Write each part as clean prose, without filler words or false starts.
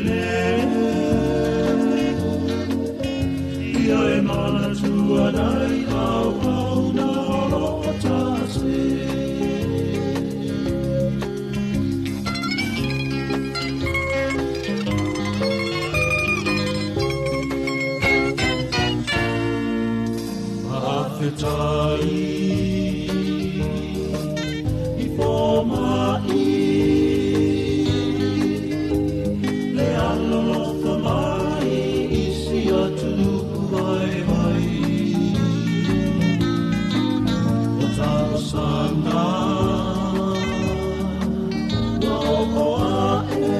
tele Ia e manatua nai au au na olo o tase Mafetai i fōmai Le alolofa mai i si atu vai vai O talosaga ua oo ae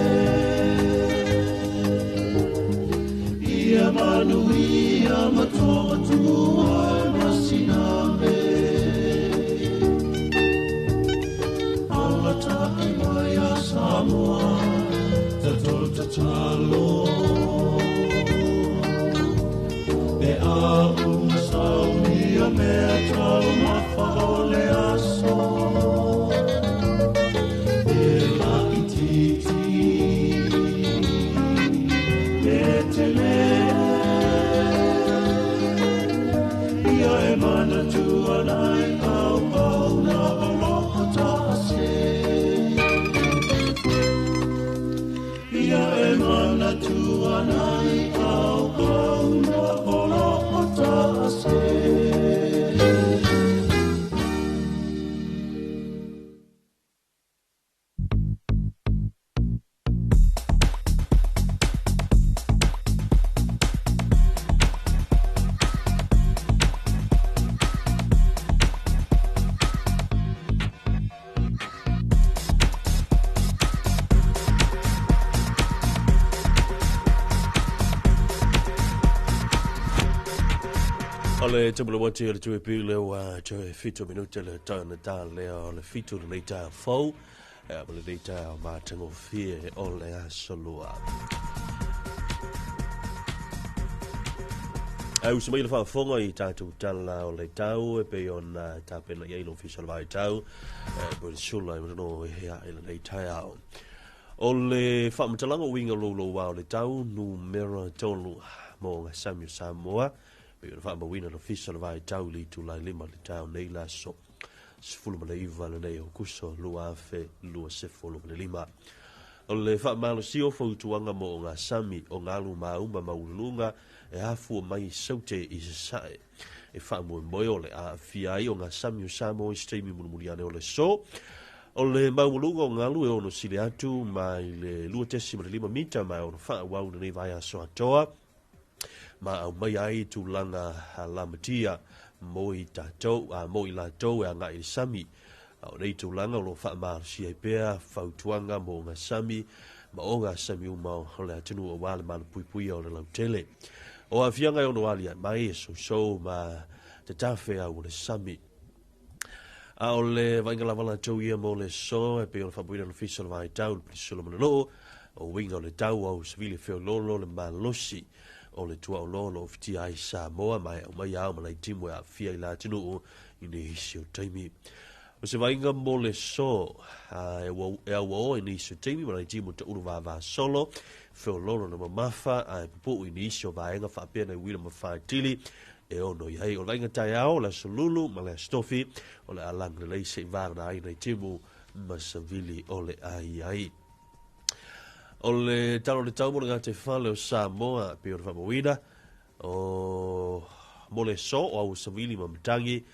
Ia manuia ma toatua ma siname Alatai mai a Samoa tatou tatalo Pe a uma saunia mea taumafa o le aso E laititi e tele Ia e manatua nai au au na o lo o taase Ia e manatua nai au au na o lo o taase. O le tumula wati o le tui pile ua toe 7 minute le tau na tā lea o le 7 le nei tā fau e ma le nei tā o mātangofie o le aso lua. Ai usa mai le faafofoga i tatou tala o le tau e pei ona tapena i ai le ofisa o le vaitau e po le sula i matano e hea i lenei taeao. O le faamatalaga o uiga loulouā o le tau numera 3 mo gasami o Samoa pei ona faamauina le ofisa o le vaitau i le itulai 5 le taeao nei le aso 19 lenei o Kuso 2025. O le faamalosia o fautuaga mo gasami o galu mauma maualuluga e afua mai i Saute i Sasae e faamoemoe o le aafia ai o gasami o Samoa i se taimi mulimuli ane o le aso. O le maualuga o galu e ono sili atu mai le 2.5 mita ma e ono faaauau lenei vaiaso atoa ma aumai ai tulaga lamatia mo i tatou a mo i latou e agai i le sami. A o nei tulaga o lo o faamalosia ai pea fautuaga mo gasami ma o gasami uma o le atunuu aua le malupuipuia o le lautele. O aafiaga e ono aliae mai e sousou ma tatafe au o le sami. A o le vaaiga lava latou ia mo le aso e pei ona faapuina le ofisa o le vaitau le Penisula Mananoo o uiga o le tau au savili feoloolo le malosi o le tuaoloa o lo o fitia ai Samoa ma e aumai ao ma laitimu e aafia i la atunuu i nisi o taimi. O se vaaiga mo le aso e auaoa i nisi o taimi ma laitimu taulu vavasolo feoloolo na mamafa ae pupuu i nisi o vaega faapea nai uila ma faatili e ono i ai. O le vaaiga taeao, le aso Lulu ma le aso Tofi o le a lagi lelei se i vagana ai nai timu ma savili o le ai ai. O le tala o le tau mo le gataifale fale o Samoa pei ona faamauina o mo le aso o au savili ma matangi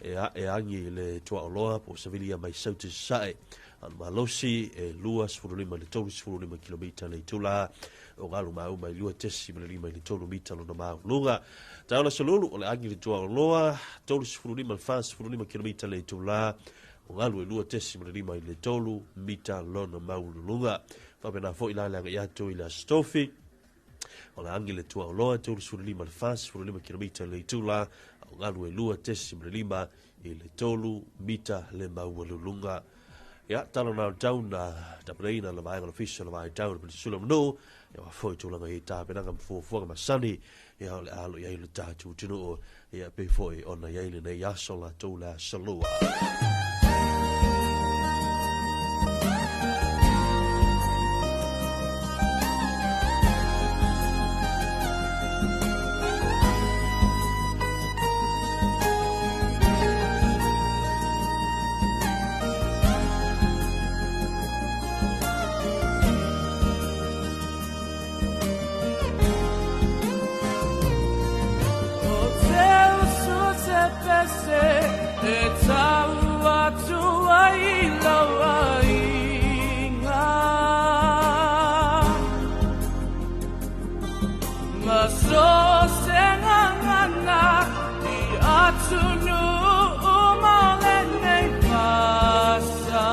e ae agi le tuaoloa po o savili ia mai Saute Sasae. A o le malosi e 25 i le 35 kilomita le itula o galu mauma i 2.5 i le 3 mita lona maualuga. Taeao le aso Lulu o le agi le tuaoloa 35 i le 45 kilomita le itula o galu e 2.5 i le 3 mita lona maualuluga. Faapena foi la le agai atu i le aso Tofi o le agi le tuaoloa 35 i le 45 kilomita le itula o galu e 2.5 i le 3 mita le maualuluga. Ia, tala na o tau na tapenaina le vaega o le ofisa o le vaitau le Penisula Manuu ia ua foi tulaga i tapenaga ma fuafuaga masani ia o le alo i ai le tatou atunuu ia pei foi ona i ai lenei aso latou le aso lua. Ese e tau atu ai lau aiga. Ma so se ngangana i atunu uma o lenei fasa.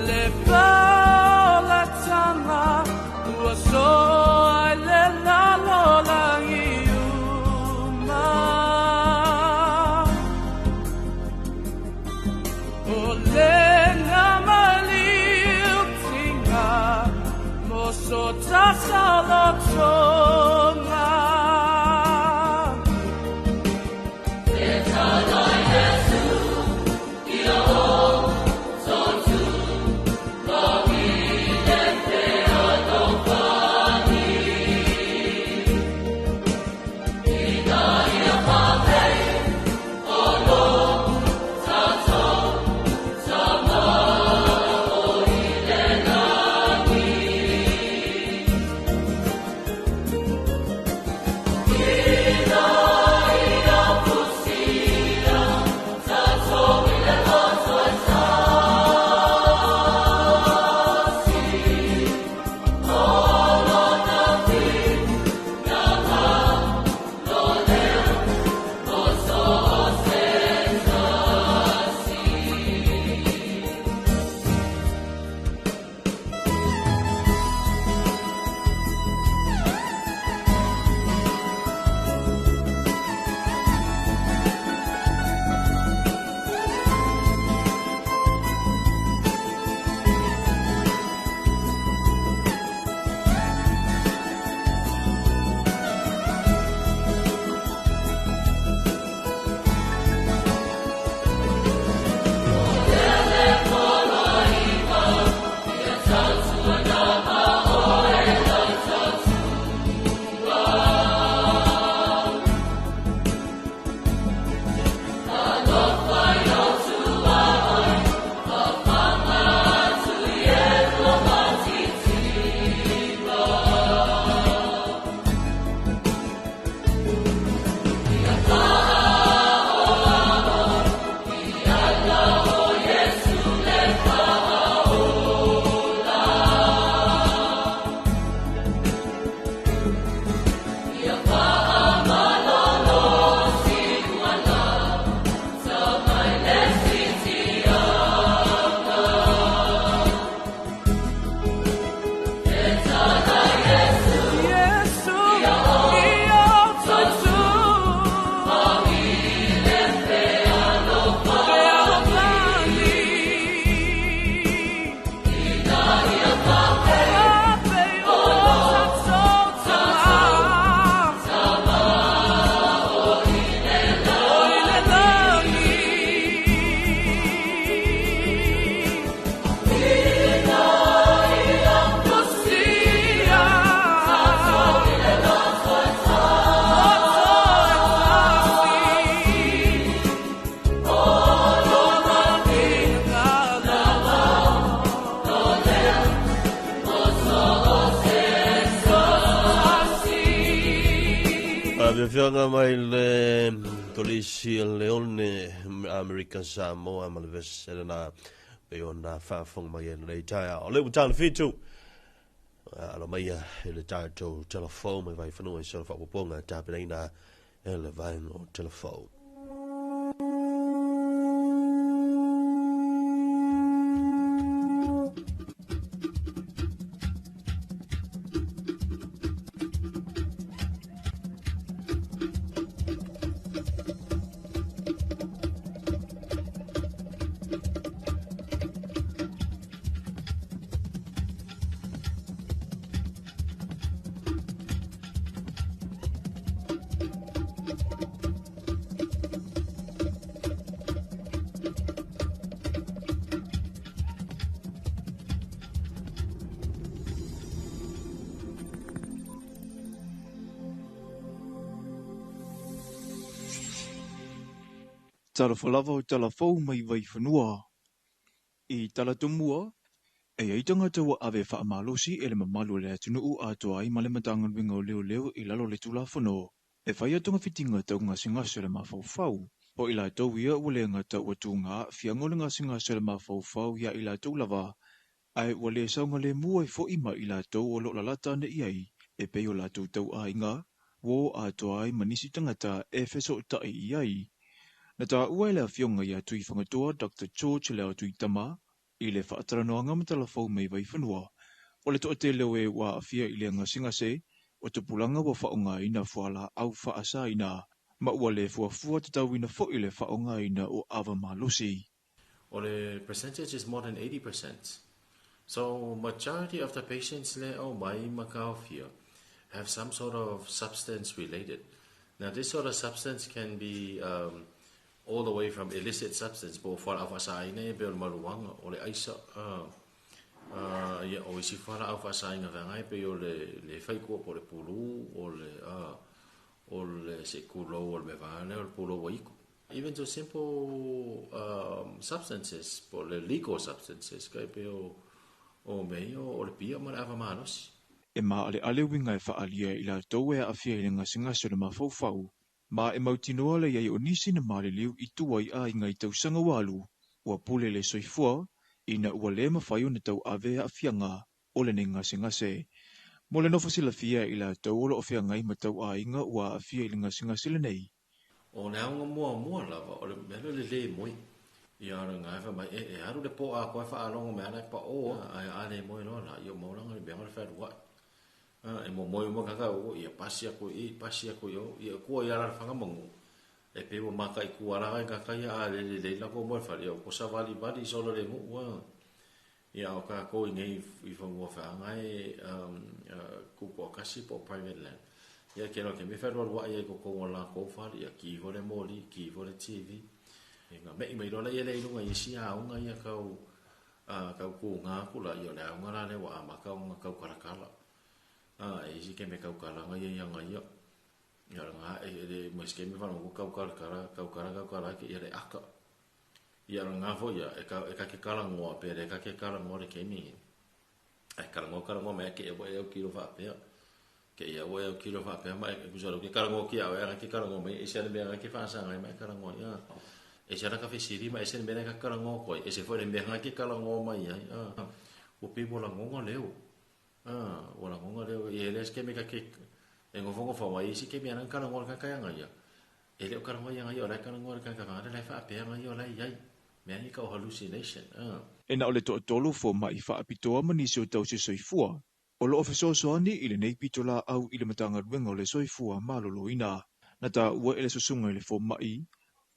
Le paolatanga ua so ai le lalolagi uma. O le ngamaliu tinga mo so tasalotonga. Yesu, ia tutu. Fealofani. Ape o tatou tama. O i le lagi. Sia. Afioga mai le Kolisi Leone Amerika Samoa ma le vese lena pe ona faafofoga mai ai lenei taeao. O le ua tala fitu alo mai i le tatou telefone mai Vaifanua i sona faaopoopoga tapenaina e le vaega o telefone. Talofa lava o talafou mai Vaifanua. I Talatumua, e i ai tagata ua ave faamalosi e le mamalu o le atunuu atoa ai ma le Matagaluega o Leoleo i lalo o le Tulafono. E faia togafitiga tau gasegase o le mafaufau. O i latou ia ua le gata ua tuga aafiaga o le gasegase o le mafaufau iā i latou lava, ae ua lē saogalemu ai foʻi ma i latou o loo lalata ane i ai, e pei o latou tauaiga, uō atoa ai ma nisi tagata e fesootaʻi i ai. Na taua e le afioga iā Tuifagatoa Dr George Leo Tuitama i le faatalanoaga ma talafou mai Vaifanua, o le toatele o e ua aafia i le gasegase o tupulaga ua faaaogaina fualaau faasaina, ma ua lē fuafua tatauina foʻi le faaaogaina o ava malosi. O le percentage is more than 80%. So majority of the patients le aumai ma taofia have some sort of substance related. Now this sort of substance can be all the way from illicit substance po o fualaau faasāina ia pei o le maluaga, o le aisa, ia o isi fualaau faasāina feagai pei o le le faikua po o le pulū, o le o le sekulou o le mea vaea lea o le pulou aiku. Even to simple substances po o le legal substances kai pei o o mea ia o le pia ma le ava malosi. E maaleale uiga e faaalia i latou e aafia i le gasegase o le mafaufau, ma e mautinoa le i ai o nisi na maliliu i tua i aiga i tausaga ua alu, ua pule le soifua, ina ua lē mafai ona tauave aafiaga o lenei gasegase. Mo le nofo silafia i latou o loo feagai ma tauaiga ua aafia i le gasegase lenei. O le aoga muamua lava o le mea lea o le lē moe. Ia o le ga e fai mai, e, e alu le po atoa e faalogo mai ala e paʻō, ae a le moe loa la, ia ua maua le mea o le fealuaʻi. E momoe uma kaka o ia pasi aku i, pasi aku i o, ia kua i ala whanga mangu. E pe ua maka i kua la kaka ia a le le le la ko moe fale, o ko savali vali solo le ngu ua. Ia o ka ko i nei i whangua whaanga e ku ko kasi po private land. Ia ke lo ke me whanua rua ia ko ko la ko fale, ia ki fo le moli, ki fo le TV. E ngā mei mai lola ia le ilunga i si aunga ia kau kau ku ngā kula ia le aunga la le wa ama kau ngā kau karakala. E isi ke me kau kalanga ia ia ngā ia. Ia ngā e le mo isi ke me whanau kau karakara, kau kara, kau kara ke ia le aka. Ia ngā fo ia e ka ke karangoa pe le ka ke karangoa le kemi. E karangoa karangoa me ke e wa e au kilo whaapea. Ke ia wa e au kilo whaapea ma e kusa ke karangoa ki au e ke karangoa mai e se mea ke whaasanga mai karangoa ia. E se ka fesiri ma e se mea ka karangoa koe. E se fo le mea ke karangoa mai ai. O pe mo la ngonga leo. O la ngonga leo e le ske me ka ke e ngofongo fa mai isi ke mea nang karangoa ka kaya ngai. E le o karangoa ia ngai o la karangoa ka ka ka le fa pe ngai o la iai. Mea i ka hallucination. E na o le toatolu fo mai faapitoa ma nisi o tausi soifua. O loo fesoasoani i lenei pito laau i le Matagaluega o le Soifua Maloloina. Na taua e le susuga i le fomaʻi,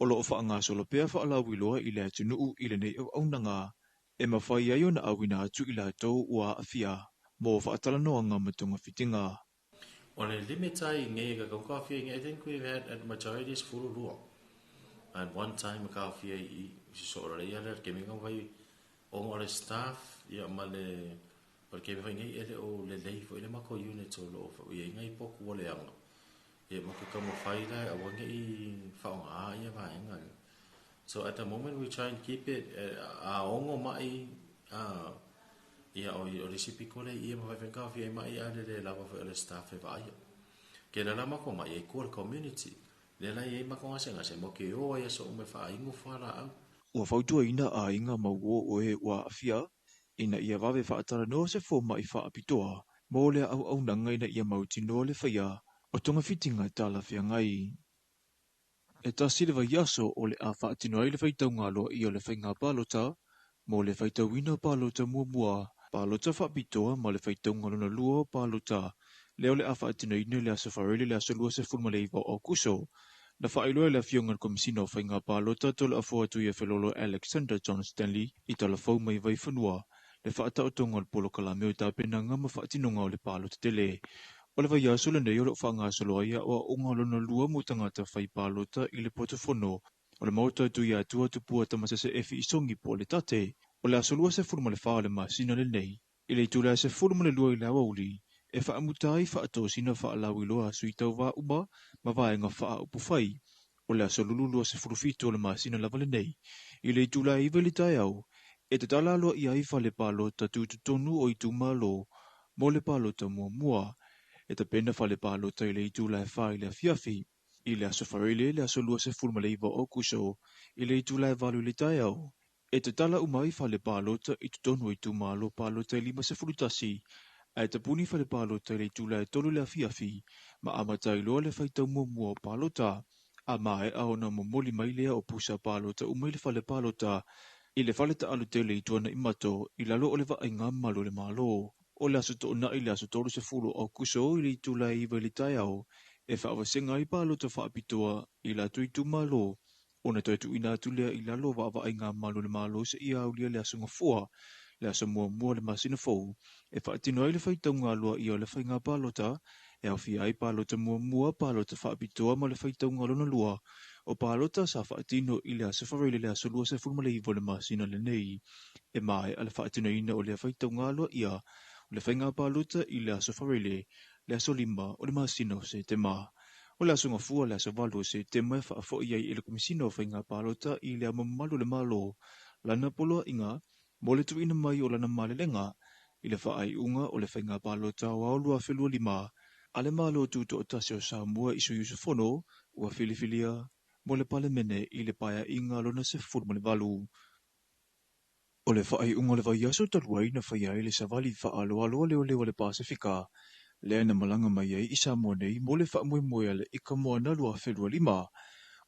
o loo faagasolo pea faalauiloa i le atunuu i lenei auaunaga, e mafai ai ona auina atu i latou ua aafia mo faatalanoaga ma togafitiga. O le limit ai nei ka kau kawhia I think we've had at majority is fulu lua. At one time ka kawhia i so ora ia le ke minga vai o o le staff ia ma le o ke vai nei ele o le lei fo ile mako unit o lo fo ia ngai poku o le anga. Ia mo ke kamo fai la a wange i whaonga ia vaenga. So at the moment we try and keep it a ongo mai a ia o o le sipi kole ia ma whai kawhia mai a le le lava fo le staff e vai. Ke la lama ko mai e ko community. Le la ia ma ko ngase ngase mo ke o ia so me wha ingo whala au. Ua fautuaina aiga ma uō o e ua aafia, ina ia vave faatalanoa se fomaʻi faapitoa mo le auaunaga ina ia mautinoa le faia o togafitiga talafeagai. E tasi le vaiaso o le a faatino ai le faitauga aloaia o le faiga palota mo le faitauina palota muamua, palota faapitoa ma le faitauga lona lua o palota, lea o le a faatinoina le aso Farele le aso 29 o Aokuso. Na faailoa e le afioga i le Komisina o Faiga Palota Toloafoa Tuia Felolo Alexander John Stanley i talafou mai Vaifanua le faataotoga o le polokalame o tapenaga ma faatinoga o le palota tele. O le vaiaso lenei o loo faagasolo ai aoaoga lona lua mo tagata fai palota i le potofono o le maota tui atua tupua tamasese e fiisogi po o le tate. O le aso 24 o le masina lenei, i le itula e 12 i le aoauli, e faamuta ai faatosina faalauiloa a sui tauvā uma ma vaega faaupufai. O le aso lulu 27 o le masina lava lenei, i le itula e 9 i le taeao, e tatala aloaia ai fale palota tutotonu o itumalo mo le palota muamua. E tapena fale palota i le itula e 4 i le afiafi. I le aso Faraile le aso 29 o Akuso i le itula e 8 i le taeao. E tatala uma ai fale palota i totonu o itumalo palota e 51, ae tapuni fale palota i le itula e 3 i le afiafi ma amata ai loa le faitau muamua o palota. A maea ona momoli mai lea o pusa palota uma i le fale palota i le fale taalu tele i Tuanaimato i lalo o le vaaiga malu o le Malo. O le aso Toonai le aso 30 o Akuso i le itula e 9 i le taeao e faavasega ai palota faapitoa i latou itumalo ona toe tuuina atu lea i lalo o vaavaaiga malu o le Malo seia aulia le aso Gafua, le aso muamua o le masina fou, e faatino ai le faitauga aloaia o le faiga palota e aofia ai palota muamua, palota faapitoa ma le faitauga lona lua o palota sa faatino i le aso Faraile le aso 29 o le masina lenei. E maea le faatinoina o lea faitauga aloaia o le faiga palota i le aso Faraile le aso 5 o le masina o Setema. O le aso Gafua le aso 8 o Setema e faafoi ai e le Komesina o Faiga Palota i le Ao Mamalu o le Malo lana poloaiga mo le tuuina mai o lana malelega i le faaiuga o le faiga palota aoao 2025 a le Malo Tutoatasi o Samoa i sui usufono ua filifilia mo le Palemene i le paeaiga lona 18. O le faaiuga o le vaiaso talu ai na faia ai le savali faaaloalo a leoleo a le Pasefika lea na malaga mai ai i Samoa nei mo le faamoemoe a le Ika Moana 2025.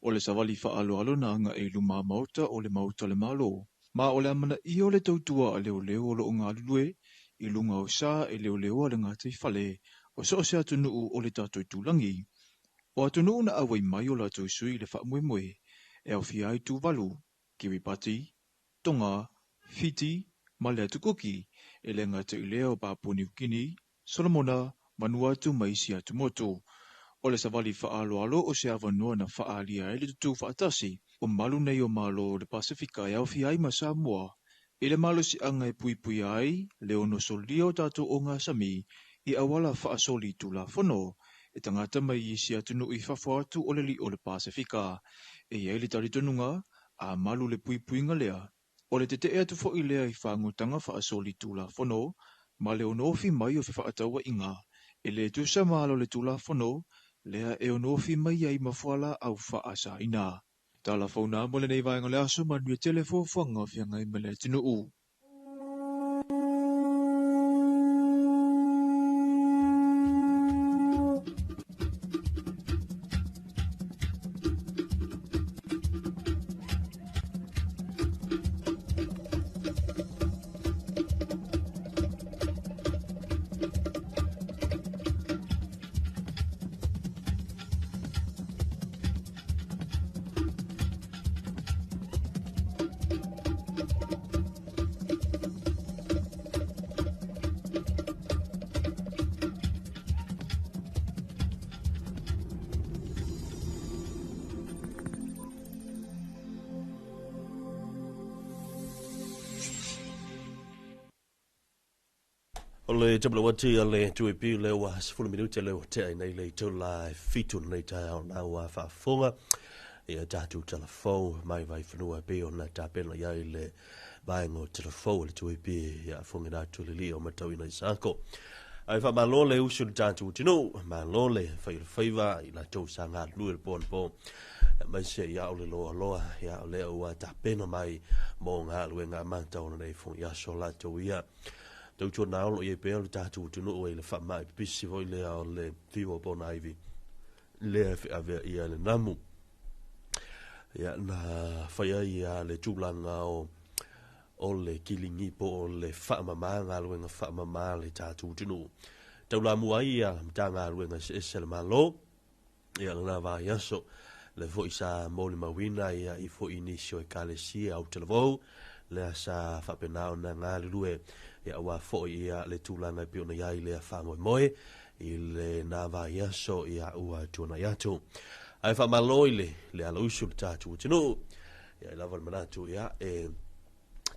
O le savali faaaloalo na aga'i i luma maota o le Maota o le Malo. Ma o le amanaia o le tautua a leoleo o loo galulue i luga o sa e leoleo a le gataifale o so o se atunuu o le tatou itulagi. O atunuu na auai mai o latou sui i le faamoemoe e aofia ai Tuvalu, Kiribati, Tonga, Fiti ma le Atu Kuki, e le gata i lea o Papua New Guinea, Solomona, Vanuatu ma isi atumotu. O le savali faaaloalo o se avanoa na faaalia ai le tutū faatasi o malu nei o Malo o le Pasefika e aofia ai ma Samoa i le malosiaga e puipuia ai le ono solia o tatou ogasami i auala faasoli tulafono e tagata mai i isi atunuu i fafo atu o le li'o o le Pasefika. E i ai le talitonuga a malu le puipuiga lea, o le tete'e atu fo'i lea i fagutaga faasoli tulafono ma le ono ofi mai o fefaatauaiga e lē tusa ma ala o le tulafono lea e ono ofi mai ai ma fualaau faasaina. Tala fauna mo lenei vaega o le aso, manuia tele fuafuaga o feagai ma le atunuu. O le WT a le 2AP le ua 10 minute le ua tea i nei le itula e 7 nei taeao na ua faafofoga ia tatou talafou mai Vaifanua e pei ona tapena i ai le vaega o talafou a le 2AP ia afoga atu le lio matauina i sako. Ai faamalo le usu le tatou atunuu, malo le fai o le faiva i latou sa galulue le po anapo, aemaise ia o le loaloa ia o lea ua tapena mai mo galuega amata o lenei foi aso latou ia. Tautuana o lo o i ai pea le tatou atunuu i le faamai pipisi foi lea o le fiva po o na ivi lea e feavea ia le namu. Ia na fai ai ia le tulaga o le kiligi po o le faamama, galuega faamama le tatou atunuu. Taulamua ai ia Matagaluega eseese a le Malo ia lena vaiaso le foi sa molimauina ia i foi nisi o ekalesia au talavou lea sa faapena ona galulue ia aua foi ia le tulaga e pei ona i ai lea faamoemoe i lena vaiaso ia ua tuanai atu. Ae faamalo i le alausu le tatou atunuu ia i lava le manatu ia e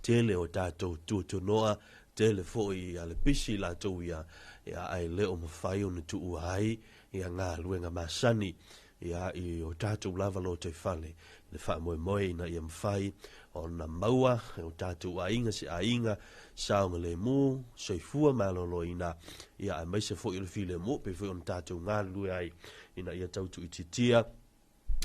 tele o tatou tuatunoa, tele foi ia le pisi latou ia, ia ae le o mafai ona tuua ai ia galuega masani. Ia, i o tatou lava lotoifale, le faamoemoe ina ia mafai ona maua e o tatou aiga se aiga saogalemu, soifua maloloina, ia aemaise foi o le filemu, pei foi ona tatou galulue ai ina ia tau tuuitiitia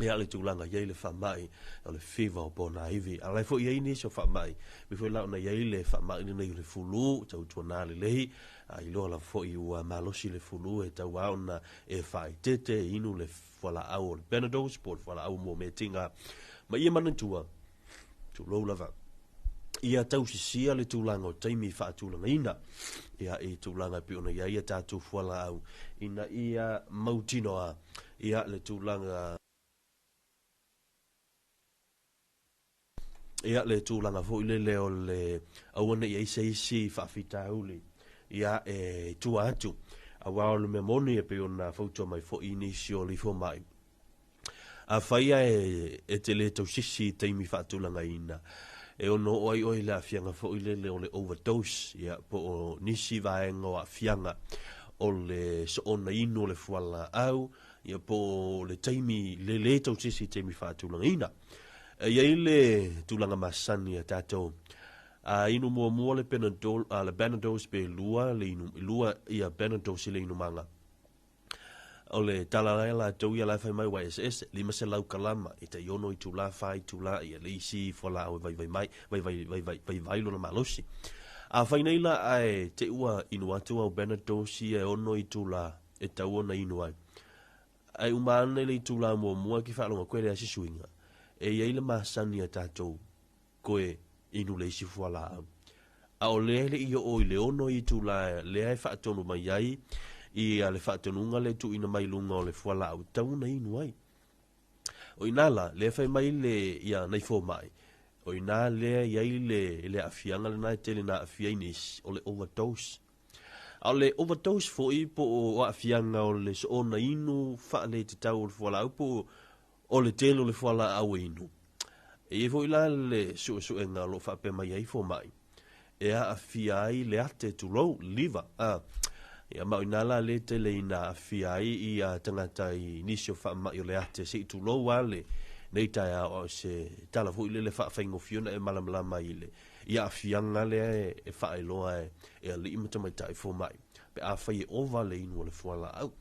ia le tulaga i ai le faamai o le fiva o ponaivi. A o la e foi i ai nisi o faamai, pei foi la ona i ai le faamai lenei o le fulu, tautuana lelei, a iloa lava foi ua malosi le fulu e tau lava ona e faaeteete e inu le fualaau o le Panadol po o le fualaau mo metiga. Ma ia manatua, tulou lava, ia tausisia le tulaga o taimi faatulagaina ia i tulaga e pei ona i ai a tatou fualaau ina ia mautinoa ia le tulaga Ia, le tulaga foi lele o le aua ne i ai se isi faafitauli, ia, e tua atu. Aua o le mea moni e pei ona fautua mai foi i nisi o alii fomai, afai ae e te le tausisi i taimi faatulagaina, e ono oo ai oe i le aafiaga foi lele o le overdose, ia, po o nisi vaega o aafiaga o le soona inu o le fualaau, ia, po o le taimi le le tausisi i taimi faatulagaina. E i ai le tulaga masani a tatou, a inu muamua le Panadol, a le Banadols pe lua le inu, lua ia Banadols i le inumaga. O le tala la latou ia la fai mai ua eseese, 500 kalama i tai ono itula, fa itula ia le isi fualaau e vaivai mai, vaivai, vaivai, vaivai lona malosi. A fai nei la ae te ua inu atu au Banadols ia e ono itula e tau ona inu ai. Ae uma ane le itula muamua ke faalogo koe leai se suiga, e i ai le masani a tatou koe inu le isi fualaau. A o lea e le i oo i le ono itula lea e faatonu mai ai ia le faatonuga lea e tuuina mai luga o le fualaau e tatau ona inu ai. O ina la, lea fai mai le ia nai fomai, o ina lea e i ai le, le aafiaga lena e tele na aafia ai nisi, o le overdose. A o le overdose foi po o aafiaga o le soona inu faaletatau o le fualaau po o le tele o le fualaau e inu. E i ai foi la le suesuega o lo o faapea mai ai fomai e aafia ai le ate tulou, liver. A, ia ma o ina la le tele ina aafia ai ia tagata i nisi o faamai o le ate se i tulou lava le nei taeao a o se tala foi lele faafaigofie ona e malamalama i le i aafiaga lea e faailoa e alii ma tamaitai fomai pe afai e ova le inu o le fualaau.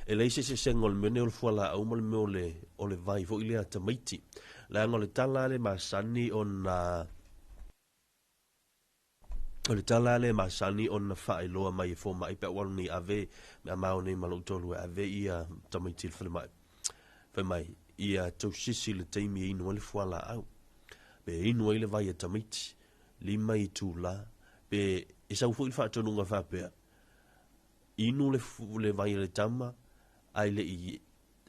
E leai se eseesega o le mea nei o le fualaau ma le mea o le vai foi lea a tamaiti. Leaga o le tala lava lea e masani ona o le tala lava lea e masani ona faailoa mai e fomai pe a ua alu nei ave mea mao nei ma lou toalua e ave ia tamaiti i le falemai. Fai mai, ia tausisi le taimi e inu ai le fualaau, pe inu ai le vai a tamaiti, lima itula, pe e sau foi le faatonuga faapea, inu le, le vai a le tama, ae le i,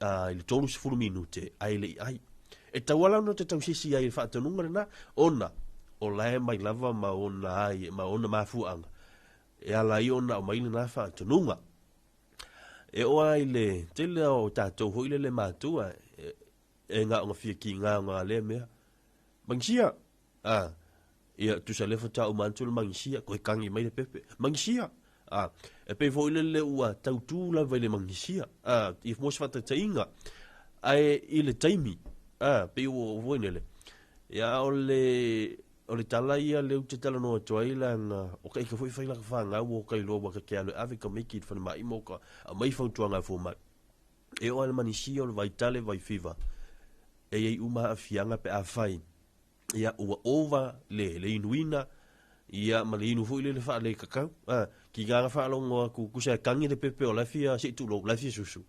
a, i le 30 minute, ae le i ai. E tatau la ona te tausisi ai i le faatonuga lena, ona o la e mai lava ma ona ai, ma ona mafuaaga, e ala ai ona aumai lena faatonuga. E oo lava i le tele o tatou foi lele matua e gaoga fia kiga o ngā lea mea. Mangisia! Ah, ia tusa lea faatoa uma atu le mangisia, koe kagi mai le pepe. Mangisia! Ah, e pei foi lele ua tautū lava i le mangisia. Ah, i mo se faataitaiga. Ae i le taimi, ah, pei ua foi lele. Ia o le O le tala ia lea ou te talanoa atu ai leaga o ka ika foi fai laka fanau ua ka iloa ua ka ke alu e ave ka meiki i le falemai mo ka aumai fautuaga a fomai. E oo lava i le manisia o le vaitale vai fiva e i ai uma aafiaga pe afai ia ua ova le le inuina ia ma le inu foi lele faalekakau. A, ki gaga faalogo atu kusa e kagi le pepe o la e fia se i tulou, la e fia susu.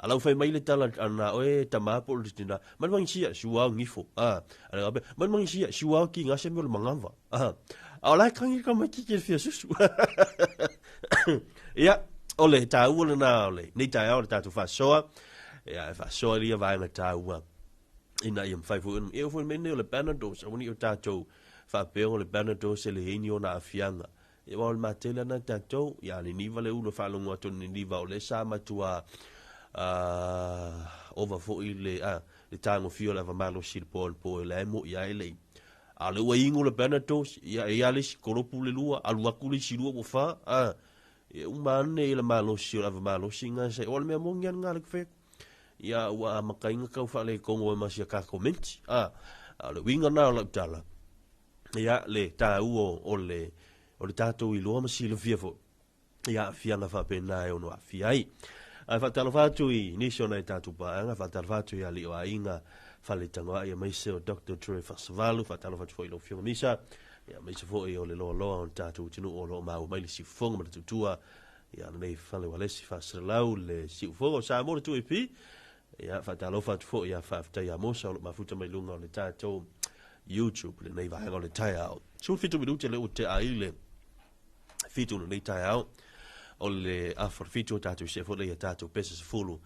A lau fai mai le tala a na oe tama po o le tina, mai le mangisia, siua au ngifo. A, a le gape, mai le mangisia, siua au ki ngase me o le mangava. A, a o la e kangi ka mai ki ke fia susu. Ia, o le tāua lena o le, nei taeao o le tātou faasoa. Ia, e faasoa lia vaega tāua. Ina ia mawhai foi, e o foi mea nei o le Panadol, sa wani o tātou whaapea o le Panadol se le heini o na afianga. Ia aua o le matele ana tatou, ia a Niniva le ulu e faalogo atu o Niniva o lea sa matua ova foi le a le tagofia o le ava malosi i le po anapo e leai moʻi ae le i. A o lea ua inu le Banados, ia e ia le isi kolopu le lua, alu atu le isi lua ua fa, a ia uma ane i le malosi o le ava malosi nga sa, o le mea moni lava lena le fai atu. Ia ua amataina tau faaletonu ai ma si a tatou menti. A o le uiga lena o lau tala, ia le taua o le o le tatou iloa ma silafia foi i aafiaga faapena e ono aafia ai. Ae faatalofa atu i nisi o nai tatou paaga, faatalofa atu i alii o aiga Faletagoai aemaise o Dr. Troy Fasavalu, faatalofa atu foi i lau Afioga Misa, ia aemaise foi o le loaloa o le tatou atunuu o lo o maua mai le siufofoga ma le tautua ia lenei fale ualesi faasalalau le siufofoga o Samoa le 2AP. Ia faatalofa atu foi ia faafetai ia Mosa o lo o mafuta mai luga o le tatou YouTube lenei vaega o le taeao. 17 minute le ua tea ai le 7 lenei taeao o le afa 7 o tatou se foi le ia tatou pesa 10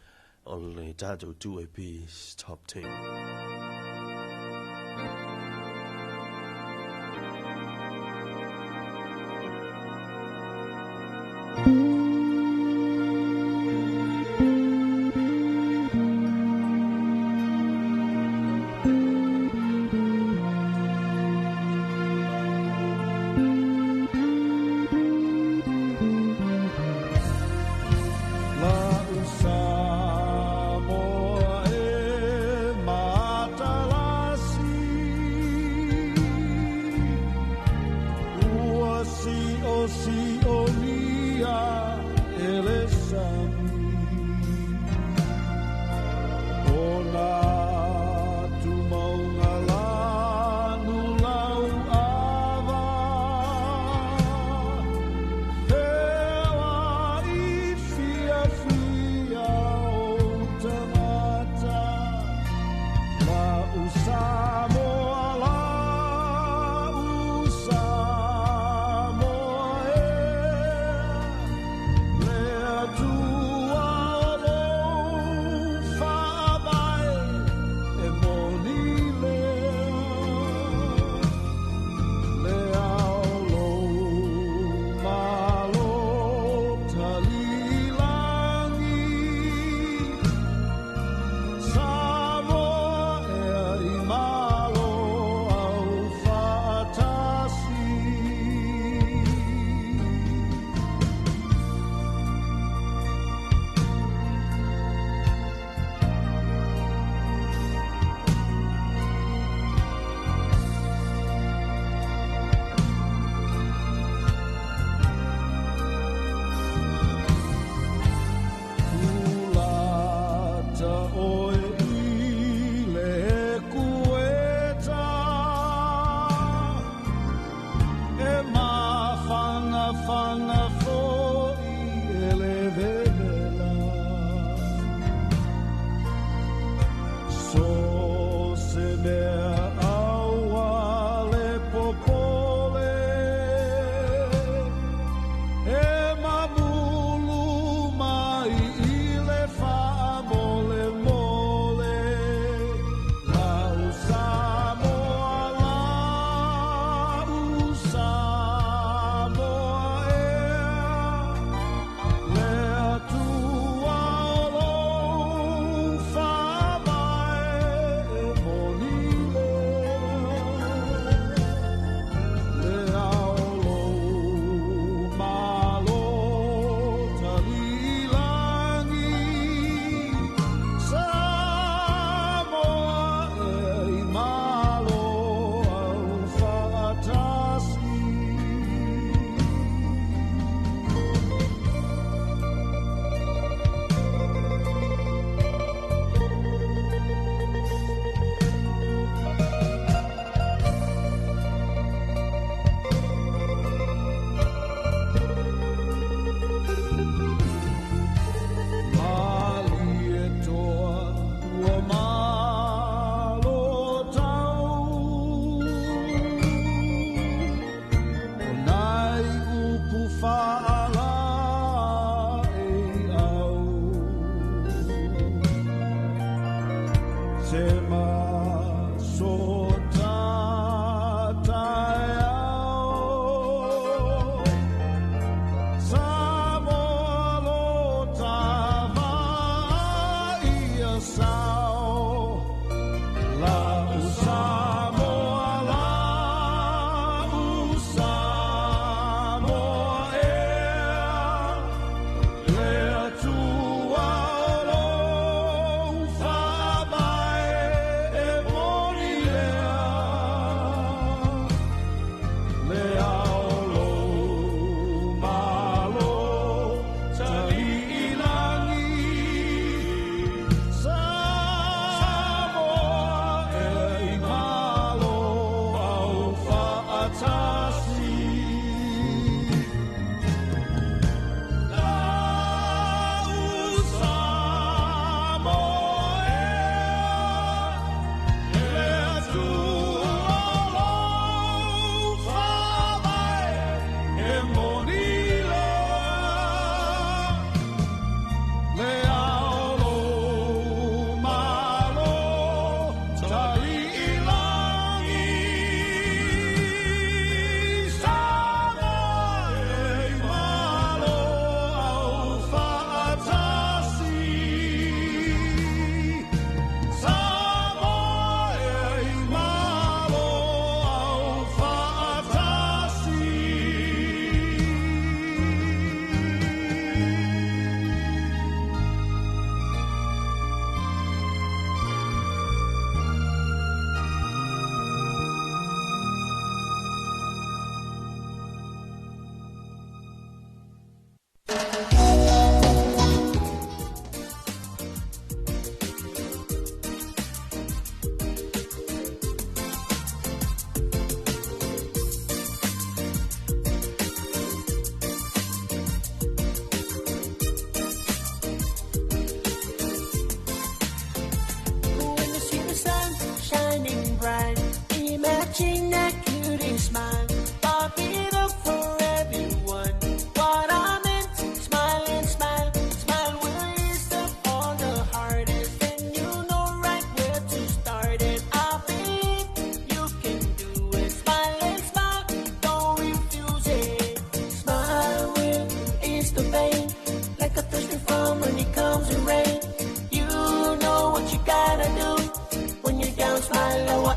o le tatou 2AP Top 10.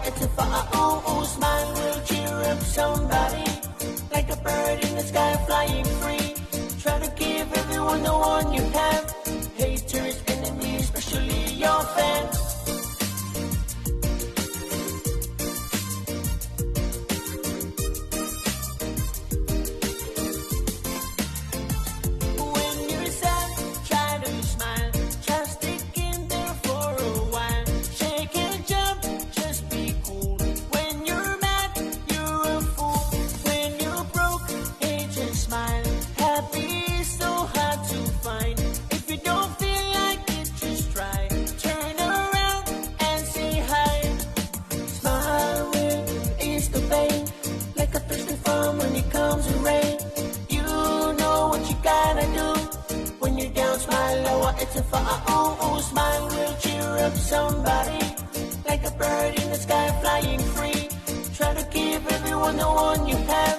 it's a fa'a'u'u. Smile will cheer up somebody, like a bird in the sky flying free. Try to give everyone the one you have. Haters, enemies, especially your fans. When you're sad, try to smile. Just stick in there for a while. Shake and jump, just be cool. When you're mad, you're a fool. When you're broke, hey, just smile. Happy is so hard to find. If you don't feel like it, just try. Turn around and say hi. Smile will ease the pain, like a thirsty farm when it comes to rain. You know what you got to do. When you're down, smile, lower, it's a fa'a'u'u. Smile will cheer up somebody, like a bird in the sky flying free. Try to give everyone the one you have.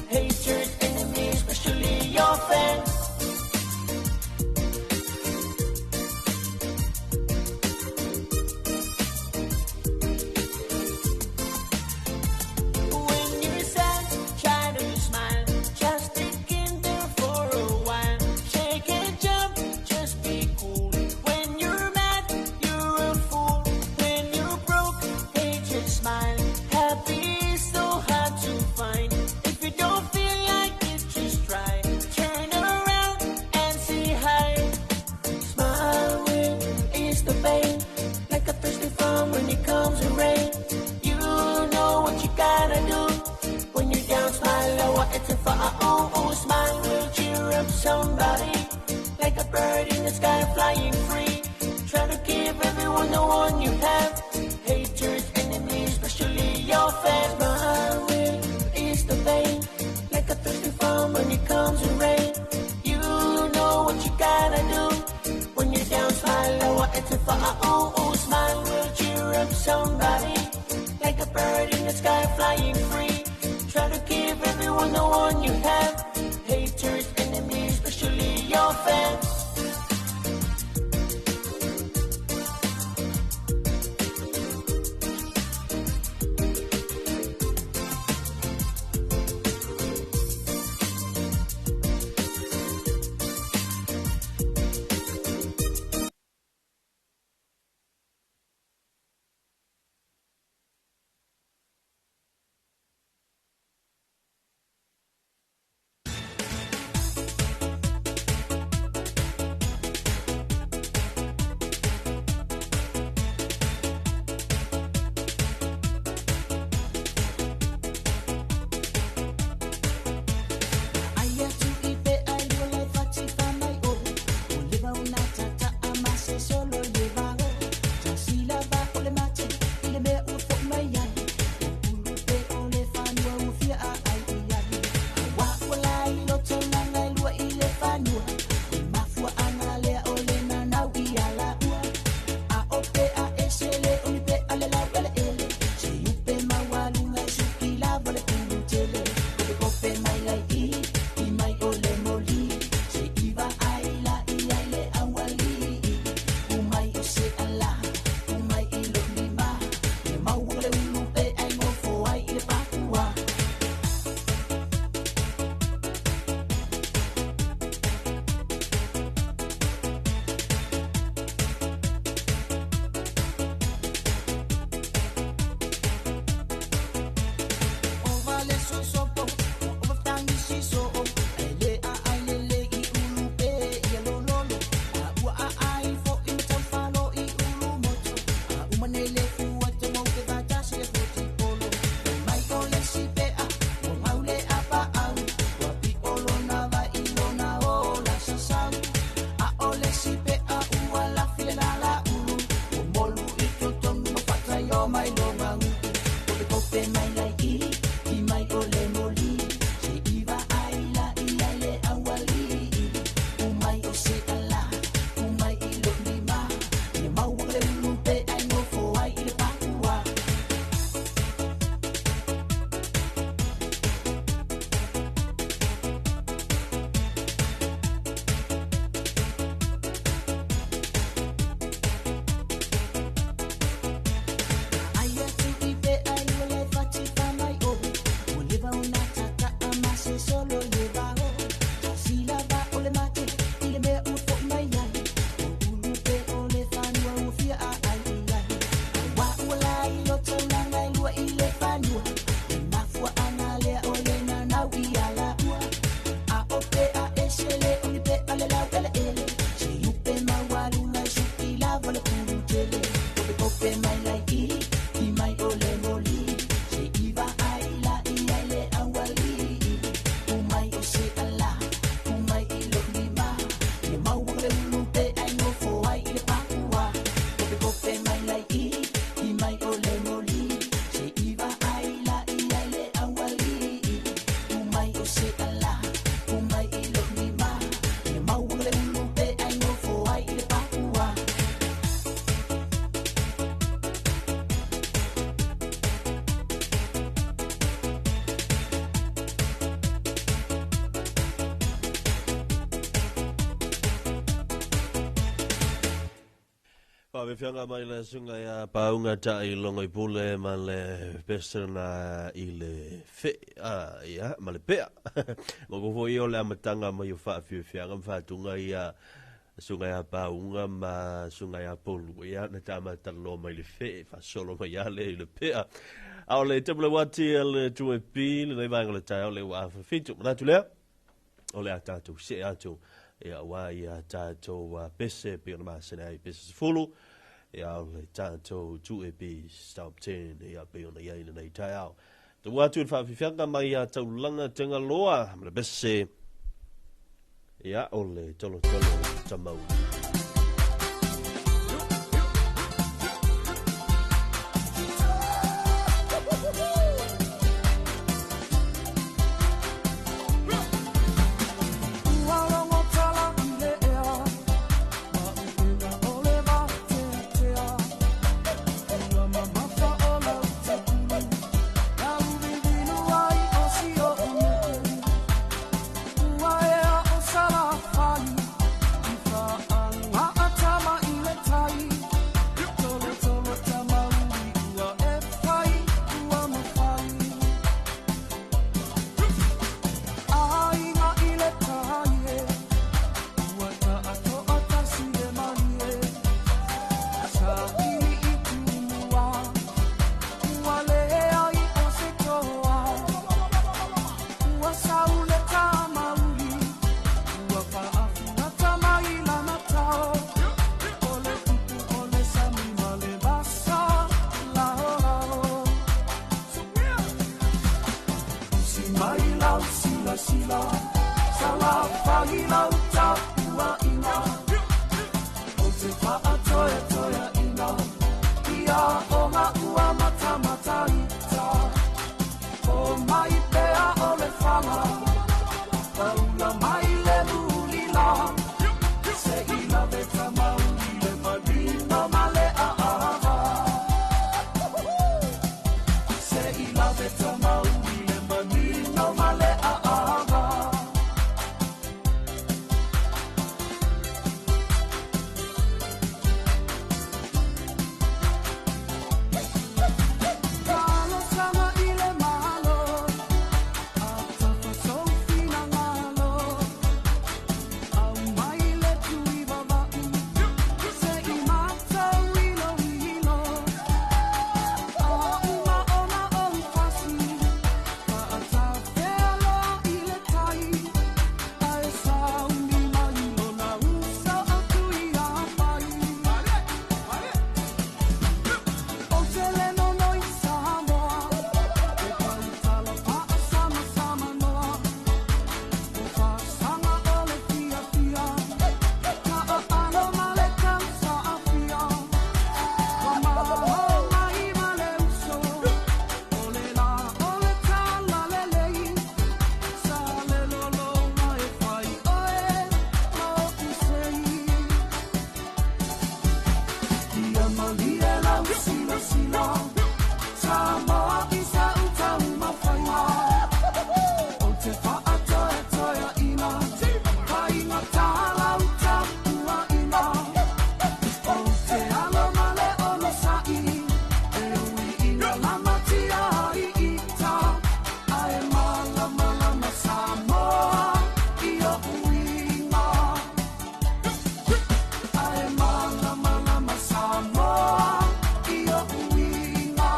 Haters, enemies, especially your fans. When you're sad, try to smile. Just stick in there for a while. Shake and jump, just be cool. When you're mad, you're a fool. When you're broke, hey, just smile. Happy is so hard to find. If you don't feel like it, just try. Turn around and say hi. Smile will ease the pain, like a thirsty farm when it comes to rain. You know what you got to do. When you're down, smile, lower, it's a fa'a'u'u. Smile will cheer up somebody, like a bird in the sky flying free. Try to give everyone the one you have. Haters, enemies, especially your fans. Smile will ease the pain, like a thirsty farm when it comes to rain. You know what you got to do. When you're down, smile, lower, it's a fa'a'u'u. Smile will cheer up somebody, like a bird in the sky flying free. Try to give everyone the one you have. Haters, enemies, especially your fans. Faafiafiaga mai le susuga ia Pauga Taailogo i Pule ma le pese na i le fe a ia ma le pea. Ma ko foi o le amataga mai o faafiafiaga ma faatuga ia susuga ia Pauga ma susuga ia Polu ia na ta matalaloa mai le fe faasolo mai a le i le pea. A o le WT le 2AP lenei vaega o le taeao le ua afafitu. Manatu lea o le a tatou see atu ia aua ia tatou pese pei ona masani ai pese 10 ia o le tatou 2AP Stop 10 ia pei ona i ai lenei taeao. Tua atu i le faafiafiaga mai ia Taulaga Tagaloa ma le pese ia o le tolotolo tamauli. Ua logo tala i le ea, ma upega o le vateatea. Ua mamafa o lau tapulu, lau vivinu ai o si o nee. Ua ea o Salafai, i whaanga tama i le tai. Tolo tolo tamauli ua e whai, ua mawhai. Aiga i le tai e, ua taatoa tasi le malie. Sa ili i tumua, ua leai o se toa. Ua saule tamauli, ua faafugata mai lana tao. O le tupu o le sami ma le vasa, lao lao. Usi mai lau sila sila, Salafai lau tapuaʻiga. O te faatoetoeaʻiga, ia o nga'u amatamataita. O mai pea o le fala, paula mai le mulila. Se i lave tamauli le manino ma le aava. Se i lave tamauli le manino ma le aava. Talosaga i le Malo, atafa finagalo. Au mai le tui vava'u, se i matau iloilo. Aʻu ona ou fasi, faatafea loa i le tai. Ae sauni mai lona uso atu ia pai. O te le nonoi Samoa, e pautala faasamasama noa. O faasaga o le fiafia, ka aano ma le tausaafia. Ua maho mai ma le uso, o le la o le talalelei. Sa le lologa e fai oe ma oʻu sei. Ia malie lau silasila, Samoa i sa utaumafaiga. O te faatoetoeaʻiga, faigata lau tapuaʻiga. O te alo ma le onosaʻi, e ui ina lamatia ai ita. Ae malamalama Samoa i oʻu iga. Ae malamalama Samoa i oʻu iga.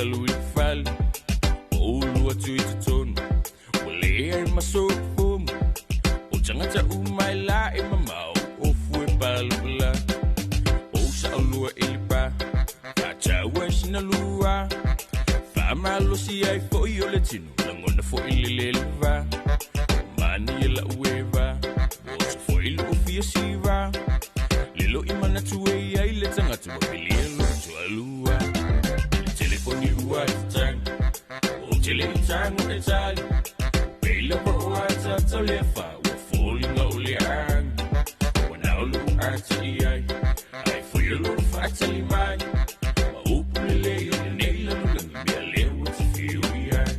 alu i le fale O ulu atu i totonu Ua leai ma so'u fomu O tagata uma e la e mamao O fue palupala O sa'olua i le pa Fa'ataua i sina lua Fa'amalosi ai fo'i o le tino Lagona fo'i le lē le va O mani e la'u e va Ua oso fo'i lo'u fia siva Lelo i manatu e ai le tagata Ua pilia lo'u toalua Le telefoni ua tataga O tele i tago e tali Peila po o ata le fa Ua foliga o le agi Ua nao lo'u ata i ai Ai foi o lo'u fa'atali mai Ma upu lelei o lenei lalolagi Mea lea ua te fiu i ai.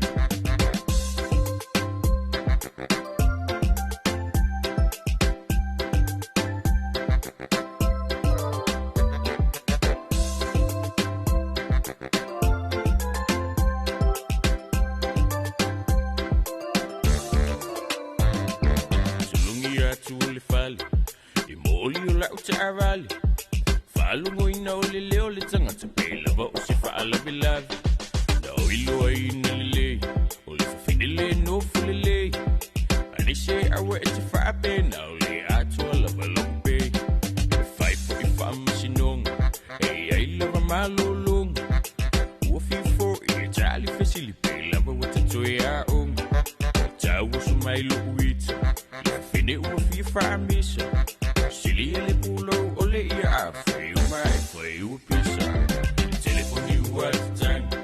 Sulugi atu o le fale I mo'oli o la'u ta'avale Fa'alogoina o le leo le tagata Pe lava o se fa'alavelave Na o iloaina lelei O le fafine lē nofo lelei Anise aua e te fa'apena O le atoa lava lo'u pei E fai fo'i fa'amasinoga E ai lava malōlōga Ua fifo'i e tali fesili pe lava ua tatoe a'oga Tau oso mai lo'u ita Le fafine ua fia fa'amisa Sili e le pulou o le ia a Fai uma e fai ua pisa Le telefoni ua tataga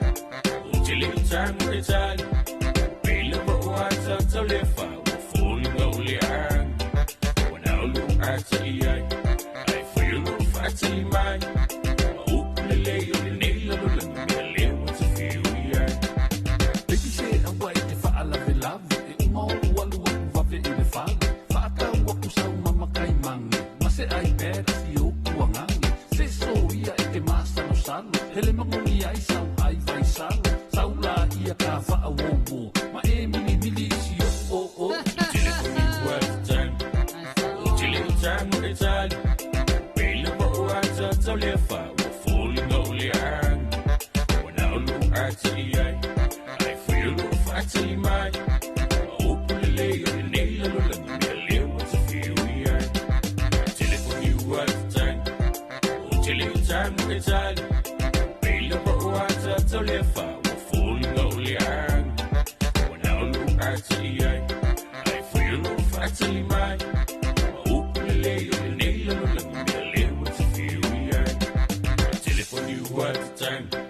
O tele i tago e tali Peila po o ata le fa Ua foliga o le agi Ua nao lo'u ata i ai Ai foi o lo'u fa'atali mai Ma upu lelei o lenei lalolagi Mea lea ua te fiu i ai. Baby se aua e te fa'alavelave E uma o'u alu aku vave i le fale Fa'atau aku sau mama kaimaga Ma se iPad si oku agage Se soia e te masalosalo Hele magogi ai sau ai vaisalo Sau la ia ka fa'auō Ma e milimili i si o'u o'o. Le telefoni ua tataga O tele i tago e tali Peila po o ata le fa Ua foliga o le agi Ua nao lo'u ata i ai Ai foi o lo'u fa'atali mai Ma upu lelei o lenei lalolagi Mea lea ua te fiu i ai Le telefoni ua tataga O tele i tago e tali Peila po o ata le fa Ua foliga o le agi Ua nao lo'u ata i ai Ai foi o lo'u fa'atali mai Ma upu lelei o lenei lalolagi Mea lea ua te fiu i ai Le telefoni ua tataga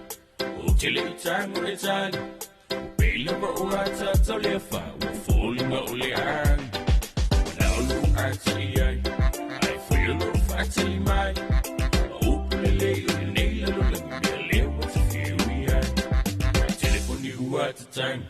O tele i tago e tali Peila po o ata le fa Ua foliga o le agi Ua nao lo'u ata i ai Ai foi o lo'u fa'atali mai Ma upu lelei o lenei lalolagi Mea lea ua te fiu i ai Le telefoni ua tataga.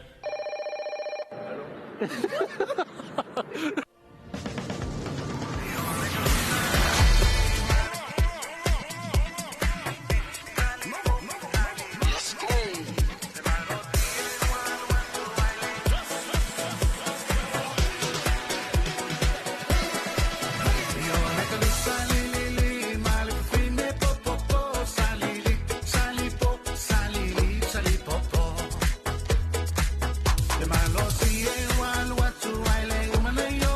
Le malo si e walu atu ai le umana yo.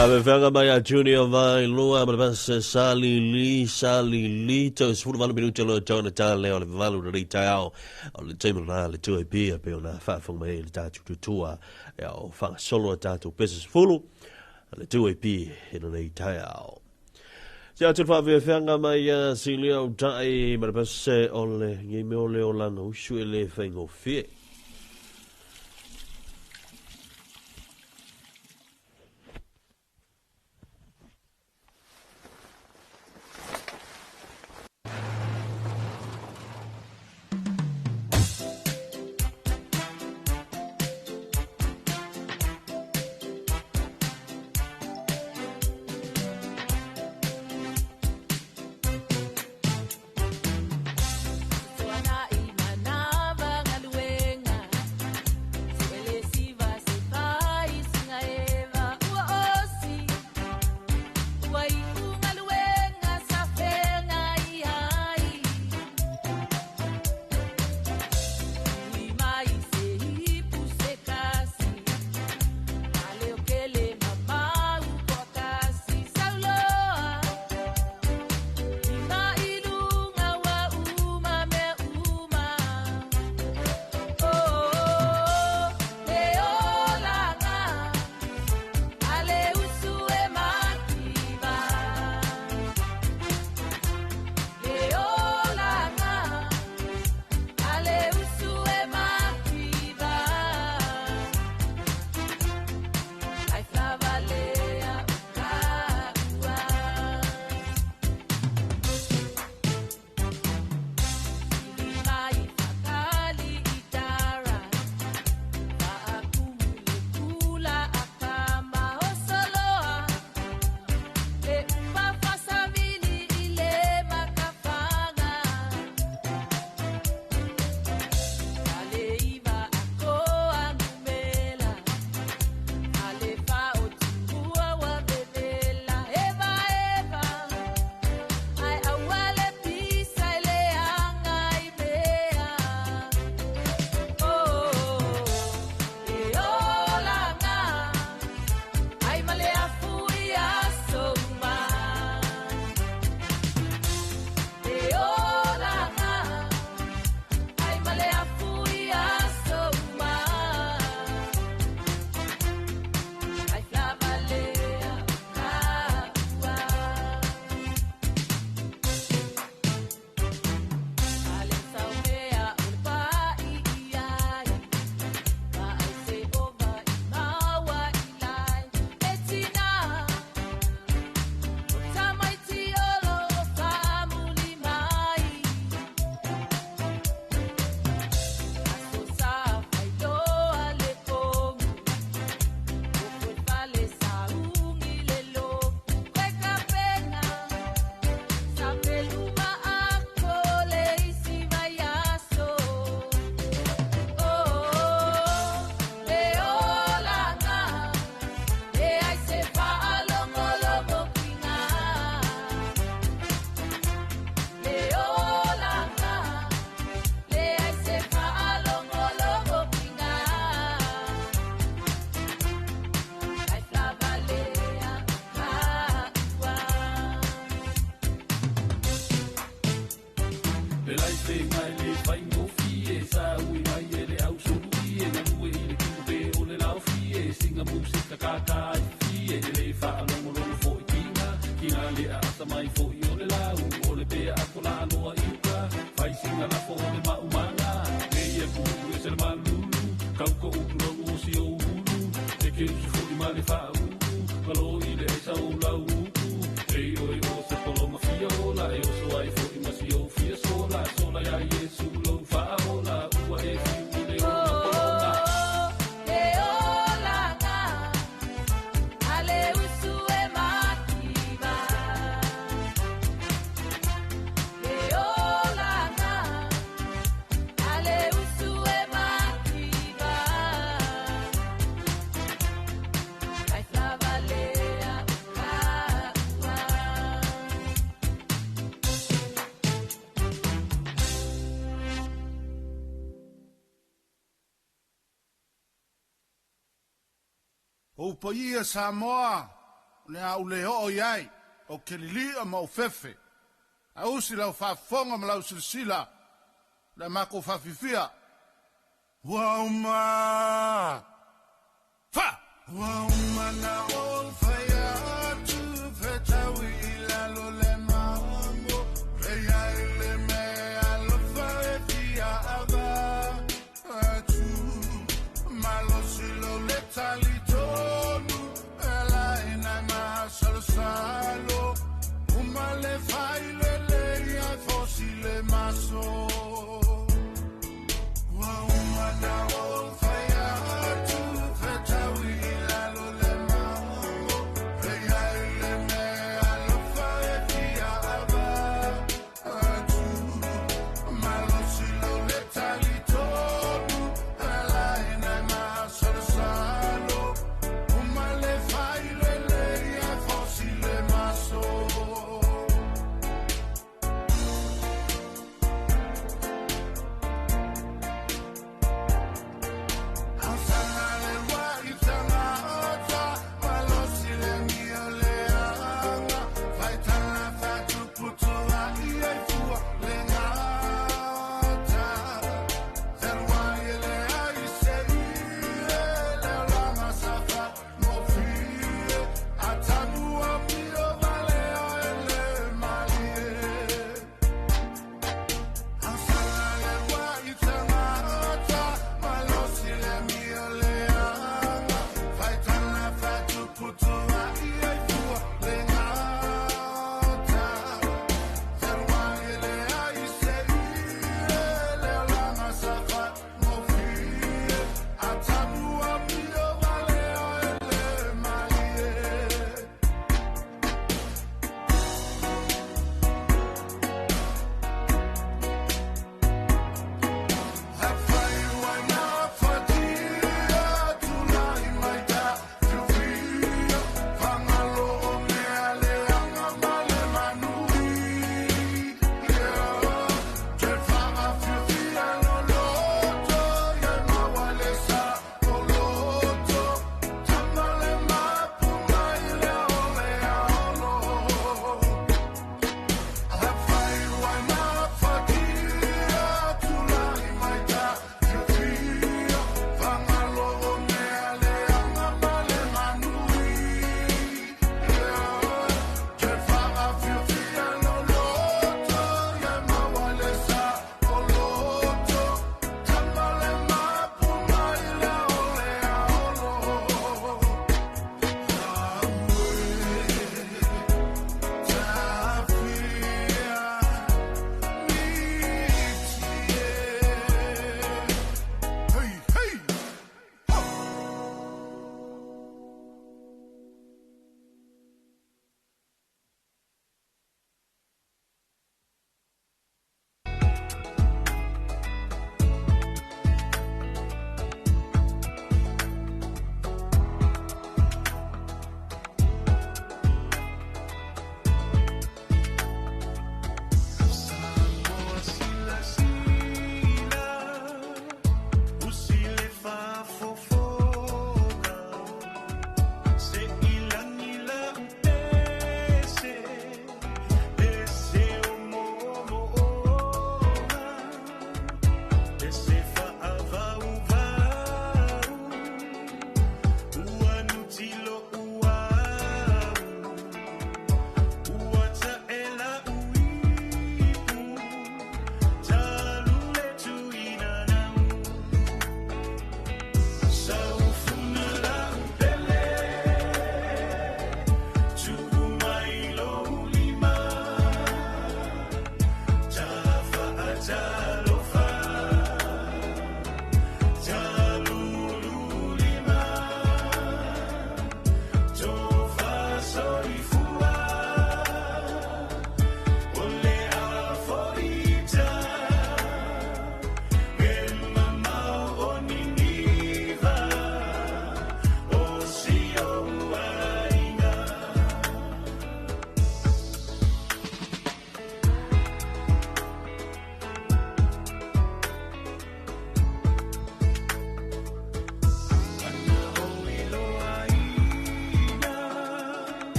Faafeafeaga mai a Junior Vailua ma le pese Salili Salili tau 18 minute loa tau na tale o le valu le taeao o le taimi lena le 2AP e pei ona faafofoga mai ai le tatou tutua e o faagasolo a tatou pese 10 le 2AP i lenei taeao. Se atu le faafeafeaga mai ia Silia Utai ma le pese o le ngei mea o le olaga usu e le faigofie. O paia Samoa, Le a ou le oo i ai, ou te lilia ma ou fefe. A usi lau faafofoga ma lau silasila, le a matou faafifia. Ua uma! Fa! Ua uma na ou fai atu, fetaui i lalo le mamo, e ai le mea alofa e fia ava atu. Malosi lo le talitonu, e lai nai masalosalo, uma le fai lelei ai fosi le maso. Ua uma na ou fai atu, fetaui i lalo le mamo, e ai le mea alofa e fia ava atu. Malosi lo le talitonu, e lai nai masalosalo, uma le fai lelei ai fosi le maso.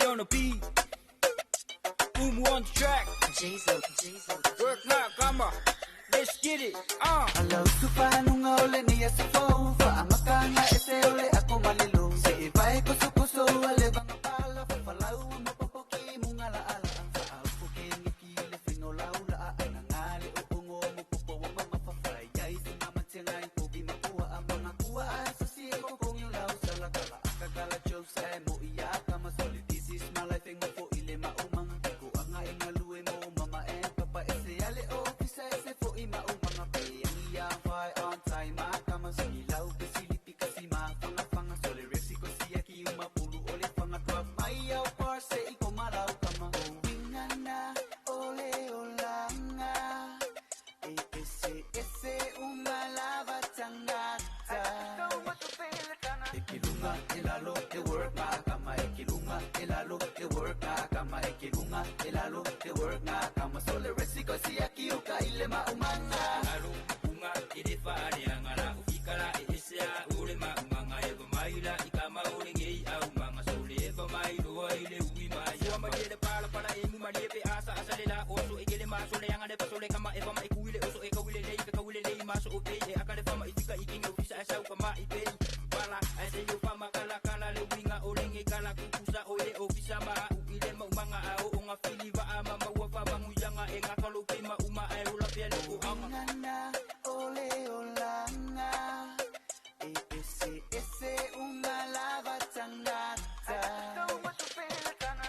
on the beat. Umu on the track. Jesus, Jesus. Work not, come on. Let's get it. Alau sufanunga ole ni asafo fa amakanga ese ole ako malilo se ibai kuso kuso ale banga pala fa falau mapopoki mungala ala fa auke ngiki le finola ula ana ngale o ongo mopopo wa mama fa fa yai si mama tsengai pobi makua amanga kuwa asasi ko kong lau sala kala akakala jokes ai mo iya kama soli this is my life ngo fo ile ma umanga ko anga ingalue mo mama e papa ese ale o kisa ese fo ima umanga pe ya vai on time kama silau pe silipi kasima fanga fanga sole resi ko siya ki uma pulu ole fanga drop mai au parse i komarau kama wingana ole olanga e ese ese uma lava tangata Ekilunga elalo e work na kama ekilunga elalo e work na kama ekilunga elalo e work na kama sole resi ko siya ki uka ile ma umanga Alo unga ile fa ale angala ufikala ese a ule ma umanga e ba maila ikama ule ngei au manga sole e ba mailo ile ui ma ya ma ile pala pala e mu ma le asa asa le la oso e gele ma sole anga le sole kama e ba ma ikuile oso e kawile le ka kawile le ma so ope e akale fa ma ifika ikinga ufisa asa uka ma ipe pala ase yo fa ma kala kala le winga ole nge kala kukusa ole ofisa ma uile ma umanga au onga fili va ama ma wa fa manguyanga e ngakalo pe ma uma ai ola pe le ko anga Ngana ole olanga e ese ese uma lava tangata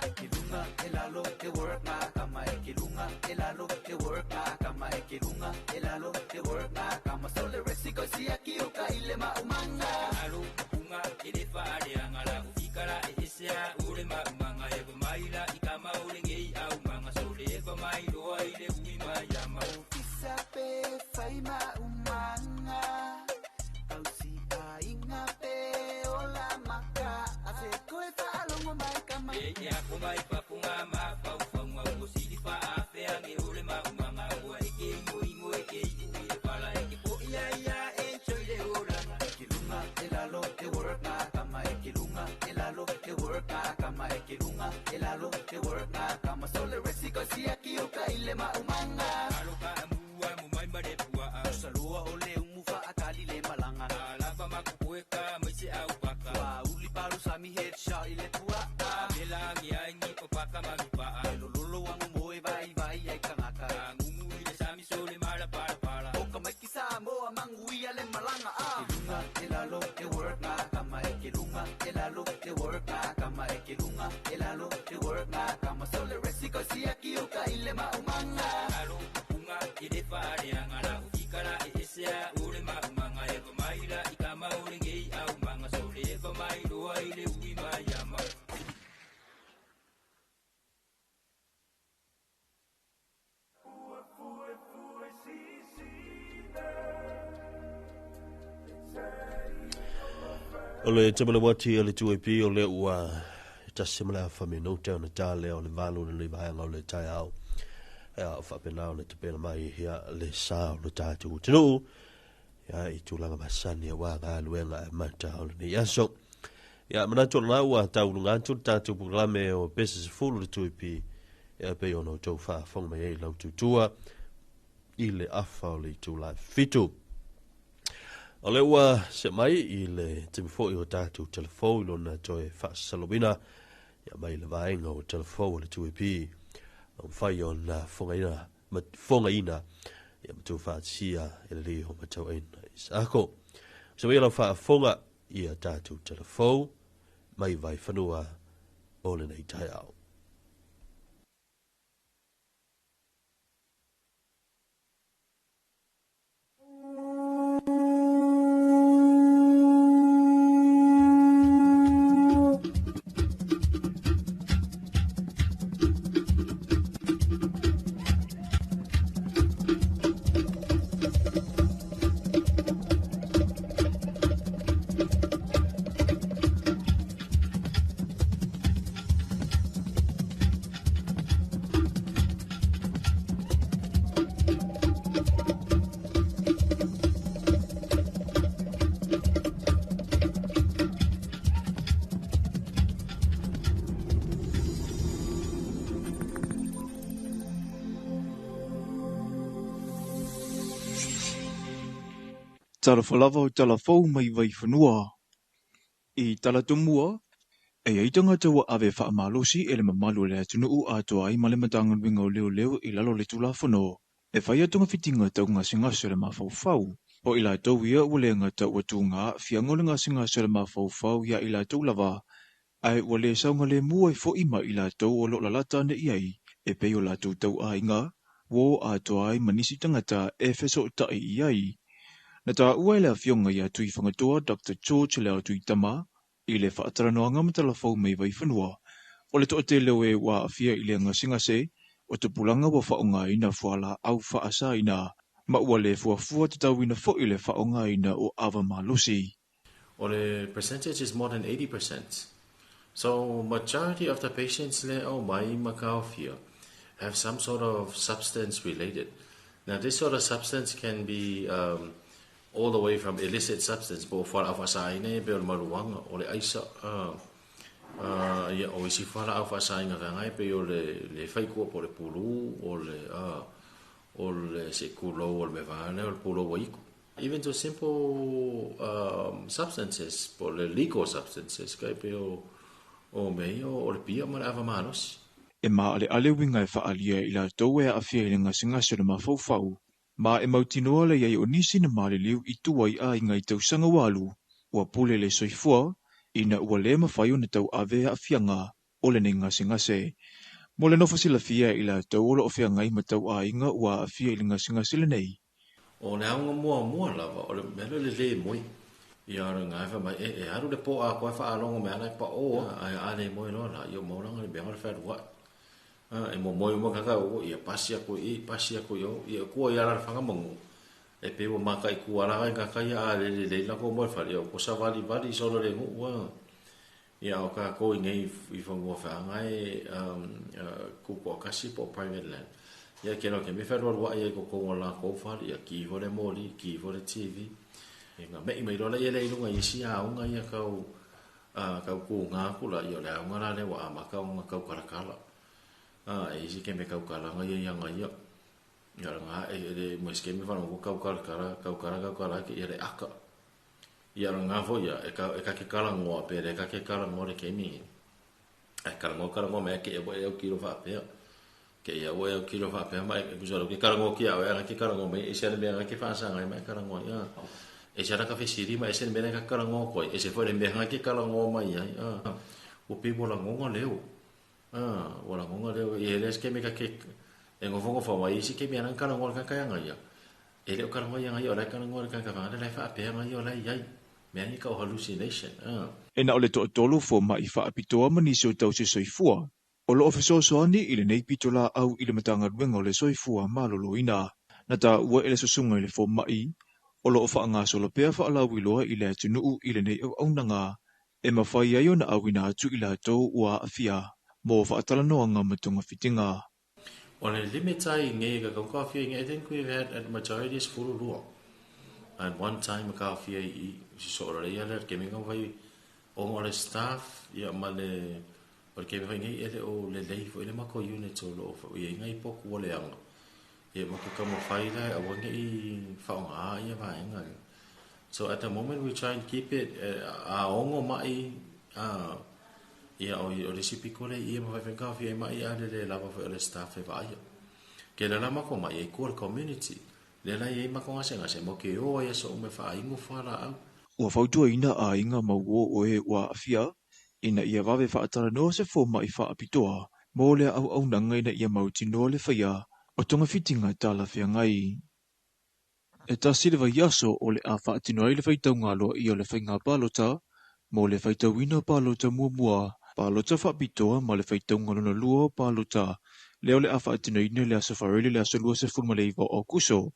Ekilunga elalo e work na kama ekilunga elalo e work na kama ekilunga elalo e work na kama sole resi ko siya ki uka ile ma umanga Alo unga ile fa ale angala ufikala ese a ule ma umanga e ba maila ikama ule ngei au manga sole e ba mailo ile ui ma ya ma Ofisa pe faima umanga Pausi ainga pe ola maka Ase koe whaalongo mai kama E ia ko mai papunga ma pau wanga o sili fa afe ange ule ma umanga ua e ke ingo ingo e ke i ui e pala e ke po ia ia e choile oranga Ekilunga elalo e work na kama ekilunga elalo e work na kama ekilunga elalo e work na kama sole resi ko siya ki uka ile ma umanga Alo ka amua mo mai mare pua a Salua ole umufa akali le malanga Alava makukueka mai se au paka Wa uli palu sami headshot ile pua Mela ngi ai ngi papaka mangi paa Lololo wangu moe vai vai ai kangaka Ngungu ile sami sole mala pala pala Oka mai kisa moa mangu ia le malanga Ekilunga elalo e work na kama ekilunga elalo e work na kama ekilunga elalo e work na kama sole resi ko siya ki uka ile ma umanga Alo unga ile fa ale angala ufikala ese a ule ma umanga e ba maila ikama ule ngei au manga sole e ba mailo ile ui ma ya ma O le temele wati o le 2AP o le ua tasi ma le afa minute ona ta lea o le 8 le vaega o le taeao. Ia o faapena ona tapena mai ia le sa o le tatou atunuu ia i tulaga masani auā galuega e mata o lenei aso. Ia manatu o lena ua tauluga atu le tatou polokalame o pesa sefulu le 2AP ia pei ona outou faafofoga mai ai lau tutua i le afa o le itulā 7. O le ua se mai i le taimi fo'i o tatou telefou i lona toe faasasalauina ia mai le vaega o telefou o le 2AP o mafai ona fogaina ia ma tou faatasia e lelei o matauaina i saako. Se mai lau faafofoga ia tatou telefou mai vaifanua o lenei taeao. Talofa lava o talafou mai Vaifanua. I tala tomua, e ai tagata ua ave faamalosi e le mamalu o le atunuu atoa ai ma le Matagaluega o Leoleo i lalo o le Tulafono e faia togafitiga tau gasegase o le mafaufau. O i latou ia ua le gata ua tuga aafiaga o le gasegase o le mafaufau ia i latou lava, ae ua le saogalemu ai fo'i ma i latou o lo o lalata ane i ai, e pei o latou tauaiga, uo atoa ai ma nisi tagata e fesootai i ai. Na taua e le afioga ia Tuifagatoa Dr George Leo Tuitama i le faatalanoaga ma talafou mai Vaifanua, o le toatele o e ua aafia i le gasegase o tupulaga ua faaaogaina fualaau faasaina ma ua le fuafua tatauina fo'i le faaaogaina o ava malosi. O le percentage is more than 80%. So majority of the patients le aumai ma taofia have some sort of substance related. Now this sort of substance can be all the way from illicit substance po o fualaau faasaina ia pei o le maluaga, o le aisa, ia o isi fualaau faasaina feagai pei o le le faikua po o le pulu, o le o le sekulou o le mea vaea lea o le pulou aiku. Even to simple substances po o le legal substances kai pei o o mea ia o le pia ma le ava malosi. E maaleale uiga e faaalia i latou e aafia i le gasegase o le mafaufau, ma e mautinoa le i ai o nisi na maliliu i tua i aiga i tausaga ua alu, ua pule le soifua ina ua le mafai ona tauave aafiaga o lenei gasegase. Mo le nofo silafia i latou o lo o feagai ma tauaiga ua aafia i le gasegase lenei. O le aoga muamua lava o le mea lea o le lē moe. Ia ala ga e fai mai e alu le po atoa e faalogo mai ala e pao ae a le moe loa la ia ua maua le mea o le fealuai. E momoe uma tagata ia pasi atu i i pasi atu i o ia tua i ala le faga manu e pei ua mataitu ala ai tagata ia a le lelei latou moe fale ia ua savalivali solo le nuu ia o tatou i nei i fanua feagai tutoatasi po o private land. Ia ke loa ke me fealualuai ai i totonu o latou fale ia ki ifo le moli, ki ifo le TV. E na mei mai loa laia lea i luga i isi aoga ia tau tau tuga atu la ia o le aoga la lea ua amata ona tau kalakala. E isi ke me tau kalaga ia i aga ia. Ia nga e le mo isi ke me whanau kau kalakala, kau kala kau kala ke ia le aka. Ia nga fo ia e ka ke kala ngoa pe le ka ke kala ngoa le kemi. E kala ngoa kala ngoa me ke e au kilo whaapea. Ke ia ua e au kilo whaapea ma e kusa ke kala ngoa ki au e ke kala ngoa mai e se ale mea ke whaasanga mai kala ngoa ia. E se ka fesiri ma e se mea ka kala ngoa koe e se fo le mea ke kala ngoa mai ai. O pe wala ngonga leo. Wala ngonga leo e le ke me ka ke e ngofongo fa mai isi ke mea nang kala ngoa ka kaya ngai. E le o kala ngoa ia o lai kala ngoa ka ka whanga lai whaapea ngai o lai ai. Mea ni ka o hallucination. E na o le toatolu foma'i faapitoa ma nisi o tausi soifua. O lo o fesoasoani i lenei pito laau i le Matagaluega o le Soifua Maloloina. Na taua e le susuga i le foma'i, o lo o faagasolo pea faalauiloa i le atunuu i lenei auaunaga e mafai ai ona auina atu i latou ua aafia mo faatalanoaga ma togafitiga. O le limit ai nei ka kau kaofia i I think we've had at majority is 12. At one time ka kaofia i so ora ia le ke minga vai o o le staff ia ma le o le ke vai nei ele o le lei fo ile mako unit o lo fo ia ngai poku o le anga. Ia mo ke kamo fai la a wange i whaonga ia vaenga. So at the moment we try and keep it a ongo mai ia o le sipi kole ia ma whai kaofia mai a le le lava fo le staff e vaia. Ke la lama ko mai e ko community. Le la ia mako ngase ngase mo ke o ia so me whaingu whala au. Ua fautuaina aiga ma uo o e ua aafia ina ia vave faatalanoa se foma'i faapitoa mo le auaunaga ina ia mautinoa le faia o togafitiga talafeagai. E tasi le vaiaso o le a faatino ai le faitauga aloaia o le faiga palota mo le faitauina palota muamua, palota faapitoa ma le faitauga lona lua o palota lea o le a faatinoina le aso Farele le aso 29 o Aokuso.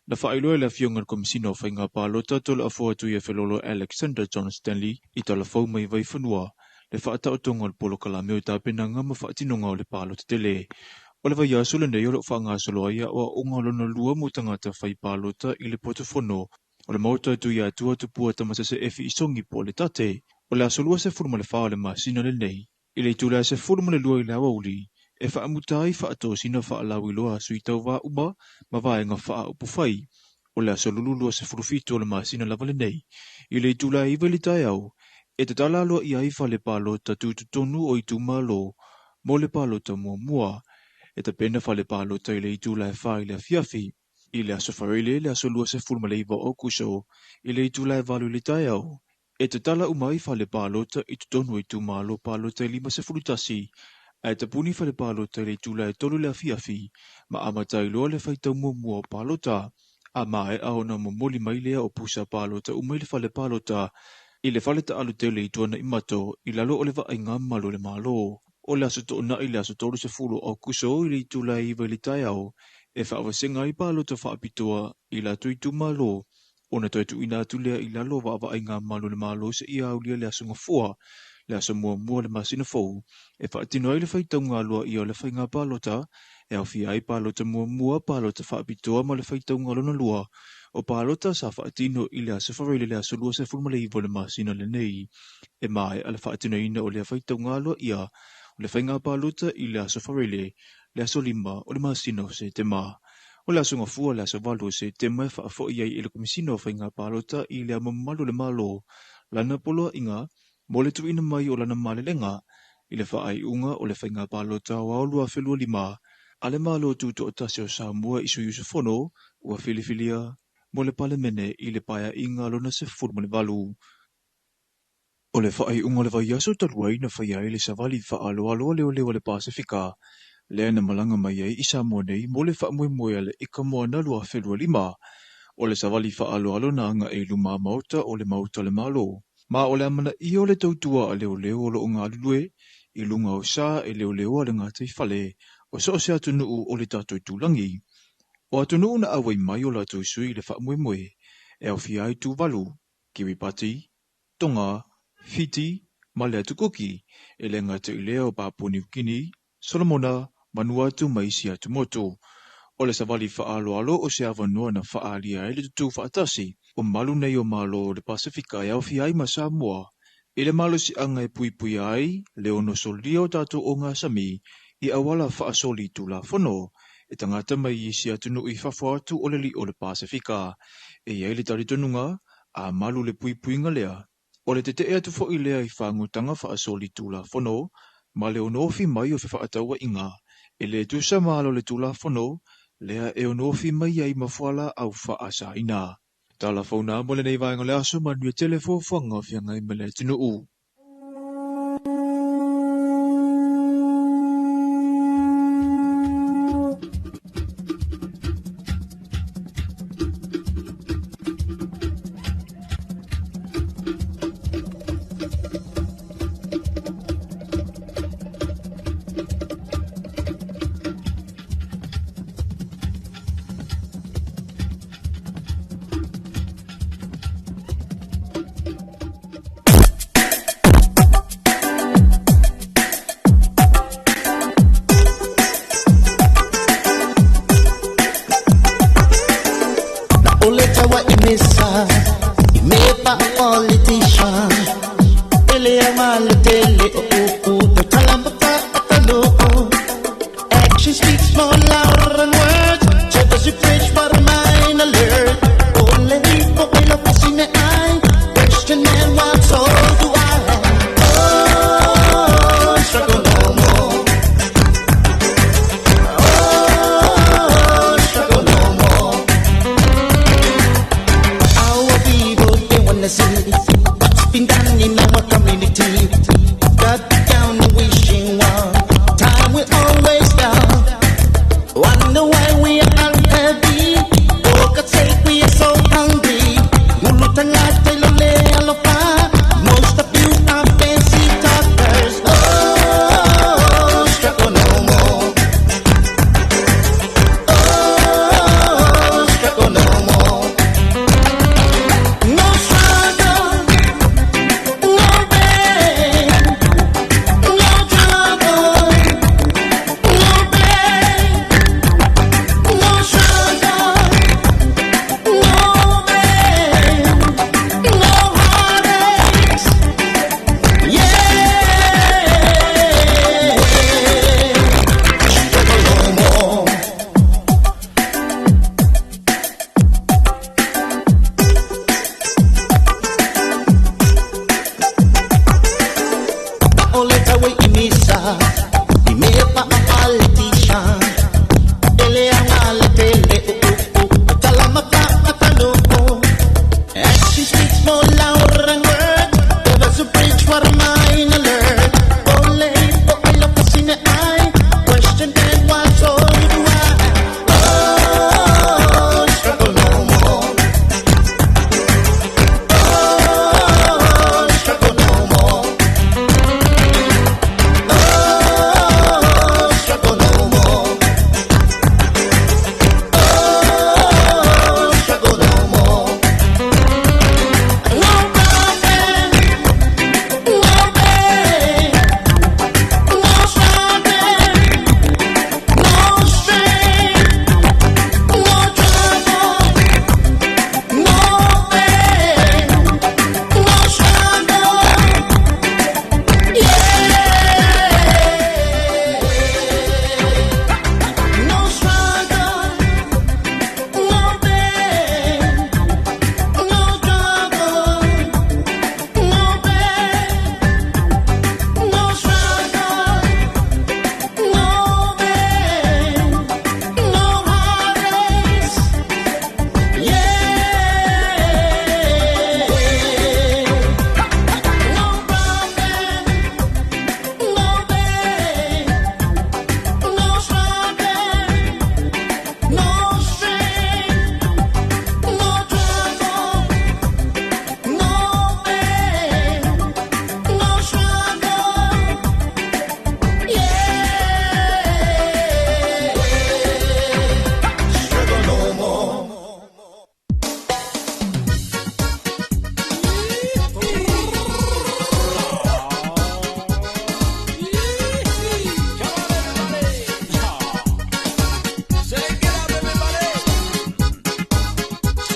Na faailoa e le afioga i le Komisina o Faiga Palota Toloafoa atu ia Felolo Alexander John Stanley i talafou mai Vaifanua le faataotoga o le polokalame o tapenaga ma faatinoga o le palota tele. O le vaiaso lenei o lo o faagasolo ai aoaoga lona lua mo tagata fai palota i le potofono o le maota atu ia atua tupua tamasese e fiisogi po o le tate. O le aso 24 o le masina lenei. I le itula e 12 i le aoauli e faamuta ai faatosina faalauiloa a sui tauvā uma ma vaega faaupufai. O le aso Lulu 27 o le masina lava lenei, i le itula e 9 i le taeao, e tatala aloaia ai fale palota tutotonu o itumalo mo le palota muamua. E tapena fale palota i le itula e 4 i le afiafi. I le aso Faraile le aso 29 o Aokuso i le itula e 8 i le taeao, e tatala uma ai fale palota i totonu o itumalo palota e 51, ae tapuni fale palota i le itula e 3 i le afiafi ma amata ai loa le faitau muamua o palota. A maea ona momoli mai lea o pusa palota uma i le fale palota i le fale taalu tele i Tuanaimato i lalo o le vaaiga malu o le Malo. O le aso Toonai le aso 30 o Aokuso i le itula e 9 i le taeao e faavasega ai palota faapitoa i latou itumalo ona toe tuuina atu lea i lalo o vaavaaiga malu o le Malo seia aulia le aso Gafua, le aso muamua o le masina fou, e faatino ai le faitauga aloaia o le faiga palota e aofia ai palota muamua, palota faapitoa ma le faitauga lona lua o palota sa faatino i le aso Faraile le aso 29 o le masina lenei. E maea le faatinoina o lea faitauga aloaia o le faiga palota i le aso Faraile le aso 5 o le masina o Setema. O le aso Gafua le aso 8 o Setema e faafoi ai e le Komesina o Faiga Palota i le Ao Mamalu o le Malo lana poloaiga mo le tuuina mai o lana malelega i le faaiuga o le faiga palota aoao 2025 a le Malo Tutoatasi o Samoa i sui usufono ua filifilia mo le Palemene i le paeaiga lona 18. O le faaiuga o le vaiaso talu ai na faia ai le savali faaaloalo a leoleo a le Pasefika lea na malaga mai ai i Samoa nei mo le faamoemoe a le Ika Moana 2025. O le savali faaaloalo na agai i luma maota o le Maota o le Malo. Ma o le amanaia o le tautua a leoleo o loo galulue i luga o sa e leoleo a le gataifale o so o se atunuu o le tatou itulagi. O atunuu na auai mai o latou sui i le faamoemoe e aofia ai Tuvalu, Kiribati, Tonga, Fiti ma le Atu Kuki, e le gata i lea o Papua Niu Kini, Solomona, Vanuatu ma isi atumotu. O le savali faaaloalo o se avanoa na faaalia ai le tutū faatasi o malu nei o Malo o le Pasefika e aofia ai ma Samoa i le malosiaga e puipuia ai le ono solia o tatou ogasami i auala faasoli Tulafono e tagata mai isi atunuu i fafo atu o le liʻo o le Pasefika. E i ai le talitonuga a malu le puipuiga lea, o le tetee atu foi lea i fagotanga faasoli Tulafono ma le ono ofi mai o fefaatauaiga e le tusa ma ala o le Tulafono lea e ono ofi mai ai ma fualaau faasaina. Tala fou na mo lenei vaega o le aso, manuia tele fuafuaga o feagai ma le atunuu.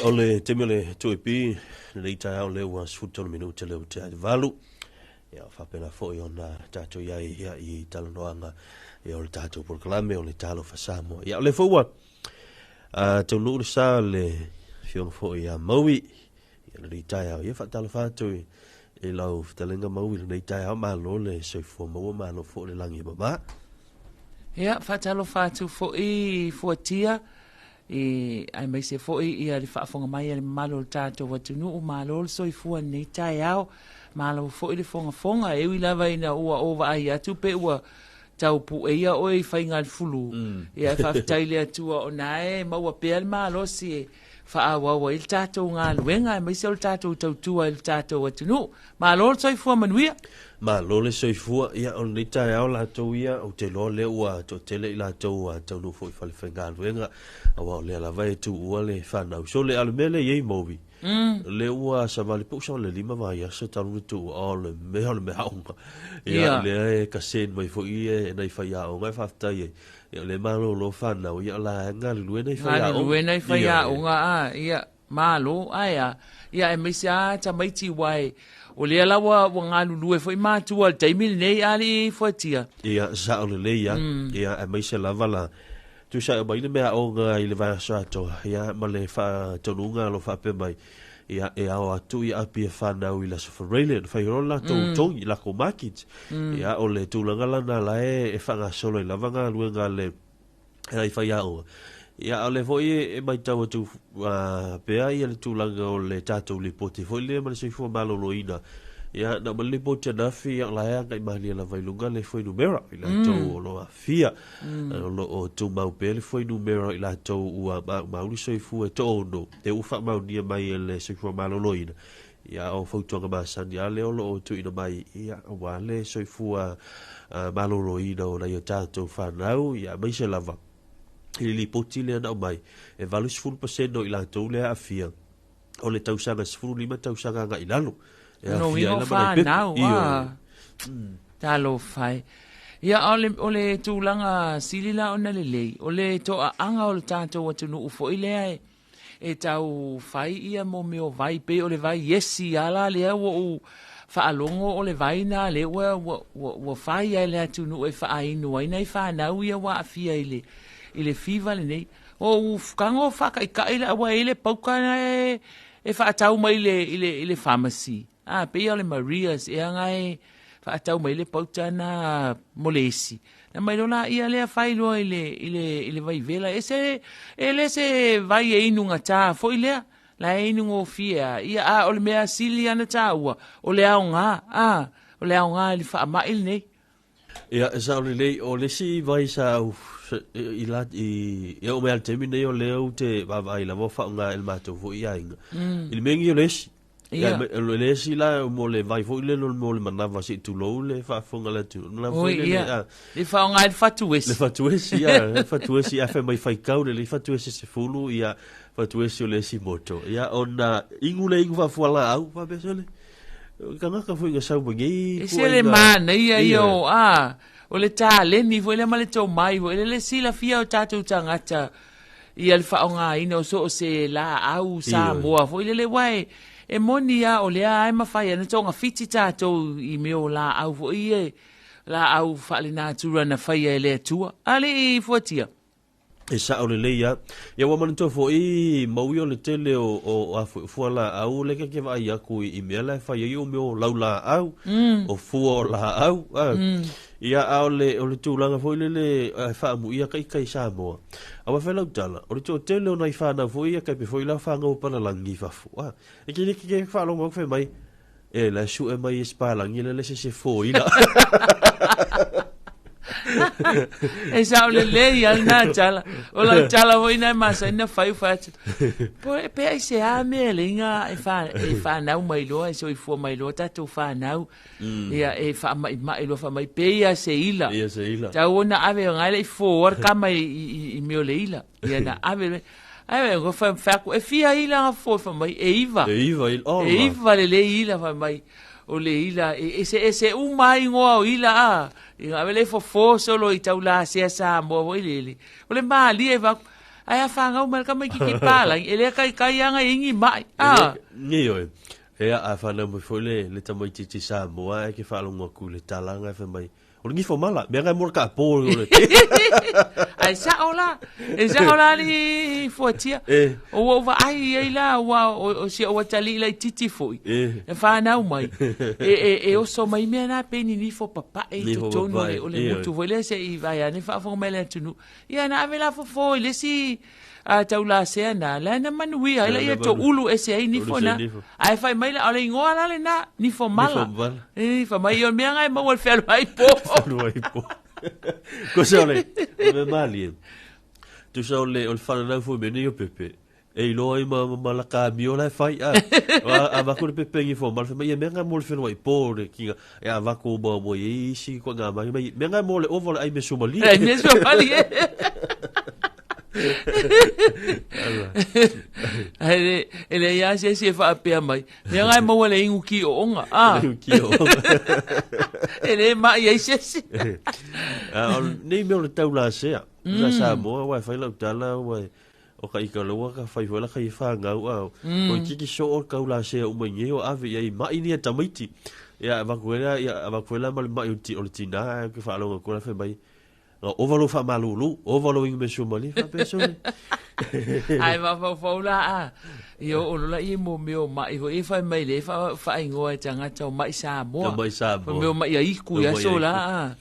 O le taimi o le 2AP, lenei taeao lea ua 13 minute lea ua tea i le 8. Ia, faapena foi ona tatou i ai ia, i talanoaga ia, o le tatou polokalame o le Talofa Samoa. Ia, o lea foi ua taunuu le sa o le afioga foi ia Maui ia, lenei taeao. Ia, faatalofa atu i lau fetalaiga Maui lenei taeao. Malo le soifua maua, malo foi le lagi e mama. Ia, faatalofa atu foi Fuatia, e, aemaise foi ia le faafofoga mai a le mamalu o le tatou atunuu. Malo le soifua i lenei taeao, malo foi le fogafoga. E ui lava ina ua ou vaai atu pe ua tau pueia oe i faiga a le fulu, ia e faafetai i le Atua ona e maua pea le malosi e faaauau ai le tatou galuega, aemaise o le tatou tautua i le tatou atunuu. Malo le soifua manuia. Malo le soifua. Ia, o lenei taeao latou ia, ou te iloa lea ua toatele i latou ua taunuu foi i fale faigaluega, aua o lea lava e tuua le fanau. So, le, a o le mea lea e i ai Movi, lea ua savali po o savali le 5 vaiaso talu ona tuua, o le mea o le meaaoga. Ia, lea e kaseni mai foi e nai faiaoga e faafetai ai. Ia, o lea e malolo fanau, ia o la e galulue nai faiaoga. Galulue nai faiaoga, a, ia. Malo, ae a? Ia aemaise a tamaiti aua e, o lea la ua, ua galulue foi matua i le taimi lenei alii Fuatia. Ia, sao lelei ia. Ia, aemaise lava la, tusa e aumai le meaaoga i le vaiaso atoa, ia, ma le faatonuga o lo o faapea mai, ia, e ao atu ia api e fanau i le Aso Faraile, ona fai loa le latou togi, lakou market. Ia, o le tulaga la lena la e faagasolo ai lava galuega a le ai faiaoga. Ia, a o lea foi e matau atu pea ia le tulaga o le tatou lipoti foi lea ma le soifua maloloina. Ia, na uma le lipoti ananafi, ia, o la e agai malie lava i luga le fuainumera i latou o lo o aafia. O lo o tumau pea le fuainumera i latou ua maumau le soifua e toaono, lea ua faamaonia mai e le soifua maloloina. Ia, o fautuaga masani lava lea o lo o tuuina mai, ia, aua le soifua maloloina o nai o tatou fanau, ia, aemaise lava i le lipoti lea na aumai, e 80% o i latou lea e aafia, o le tausaga 15 tausaga agai i lalo, e Lona aafia uiga ai o lava nai pepe. fanau, Ioe. a. Talofa e. Ia, a o le tulaga sili la ona lelei, o le toaaga o le tatou atunuu foi lea e, e tau fai ia mo mea o vai, pei o le vai iesi a la lea ua ou faalogo o le vai na lea ua, ua, ua, ua fai ai le atunuu e faainu ai nai fanau ia ua aafia i le, i le fiva lenei. O ou tago faataitai la ua i le pauka na e, e faatau mai i le, i le, i le pharmacy. A, pei o le Maria's ea na e faatau mai le pauta na mo le isi. Na mai loa laia lea fai loa i le, i le, i le vaivela. E se, e le se vai e inu gata foi lea. La e inu gofie a. Ia, a o le mea sili ana taua, o le aoga, a, o le aoga i le faamai lenei. Ia, e sao lelei, o le isi vai sa au, i la, i, ia o mea le taimi nei o lea ou te vaavaai lava o faaaoga e le matou foi aiga. I le mea o le esi. Ia, o le esi la mo le vai foi lele mo le manava se i tulou le faafofoga a le atunuu. Le manava foi Oi, lele, ia. a. Le faaaoga ai le fatuesi. Le fatuesi, ia, le fatuesi, a fai mai faitau lelei fatuesi se 10, ia, fatuesi o le esi moto. Ia, ona inu le inu faafualaau, faapea sole, tagata foi na sau mai nei E se le ituaiga. manaia ia Ia. o, a, o le taleni foi lea ma le tomai foi lea le silafia o tatou tagata ia le faaaogaina o so o se laau Samoa foi lele aua e, e moni lava o lea lava e mafai ana togafiti tatou i mea o laau foi ia, laau faalenatura na faia e le Atua. Alii Fuatia. E sao lelei lava. Ia ua manatua foi Maui o le tele o, o, a foi, o fualaau lea ke vaai atu i, i mea la e fai ai o mea o laulaau, o fua o laau. A. Ia, a o le, o le tulaga foi lele e faamuia taitai Samoa. Aua fai lau tala, o le toatele o nai fanau foi ia, kaipe foi la fanau o palalagi i fafo. A, e ke ke ke faalogo atu fai mai, e la e sue mai e se palagi le le se se foila. E sao lelei a lena tala. O lau tala foi na e masani na fai o fai atu. Po e pea i se a mea le inga e, wha, e whanau mai loa, e soifua mai loa tatou whanau. Ia e faamaimai loa faamai pe ia se ila. Ia se ila. Tau ona ave o ngai le i fōa le kama i, i, i mea o le ila. Ia na ave le. Ai e go fa fa ku e fia ila nga fo fa mai e iva. E iva ila. Oh, E iva le le ila fa mai. O le ila e ese ese uma ai ngoa o ila a. I nga ave le fo fo solo i tau la sea Samoa foi lele. O le malie fa. Ae a whāngau mai ka mai ki ki pālangi, e lea kai kai anga ingi mai. Ah. Ni oi. E a whanau mai foi le, le tamaitiiti Samoa e ke whaalongo aku le talanga e whai mai. O le ngifo mala, mea ngai mora ka pō o le te. Ai sa o la, e sa o la li fuatia. E. O ua ua ai ai la, ua o, o si ua tali la i titi foi. E. E whanau mai. E, e, e oso mai mea nā peni nifo papae i Nifo totonu o le, papae, o le e, mutu foi lea se i vai ane whaafonga mai le atunu. Ia na ave la fofo i le si a taulasea na, la na manuia, ai la ia to ulu ese ai nifo na. Ai fai mai la, o le ingoa la le na, nifo mala. Nifo mala. E, fai mai o mea ngai maua le fealu ai po. Fealu ai po. Ko se ole, o me mali e. Tusa ole, o le whananau fo me nei o pepe. E iloa i ma, ma la ka mio la e fai a. A, a vaku le pepe ngi fo mala fai mai, ia mea ngai mo le whenua i po le kinga. E a vaku mo mo i isi ko ngā mai mai. Mea ngai mo le ovo le ai me sumali. Ai me sumali. Ai le, e le ia se se whaapea mai. Mea ngai maua le ingu ki o onga. Ah. Le ingu ki o onga. E le mai ai se se. Ah, nei mea o le taula sea. La Samoa, wai whai lau tala, wai o ka ika loa ka whai whai la ka i whāngau au. O i kiki so o kau la sea uma i o ave ia i mai ni a tamaiti. Ia, vakuela, ia, vakuela ma le mai o, ti, o le tina, ai ke whaalonga kura whai mai. Nga ova lo wha malulu, ova lo ingu me sumali, wha peso ni. Ai ma fau fau la a. Io o lola i mo meo mai ho e whai mai le wha wha ingoa e tangata o mai Samoa. O mai Samoa. Wha meo mai a iku ia so la a.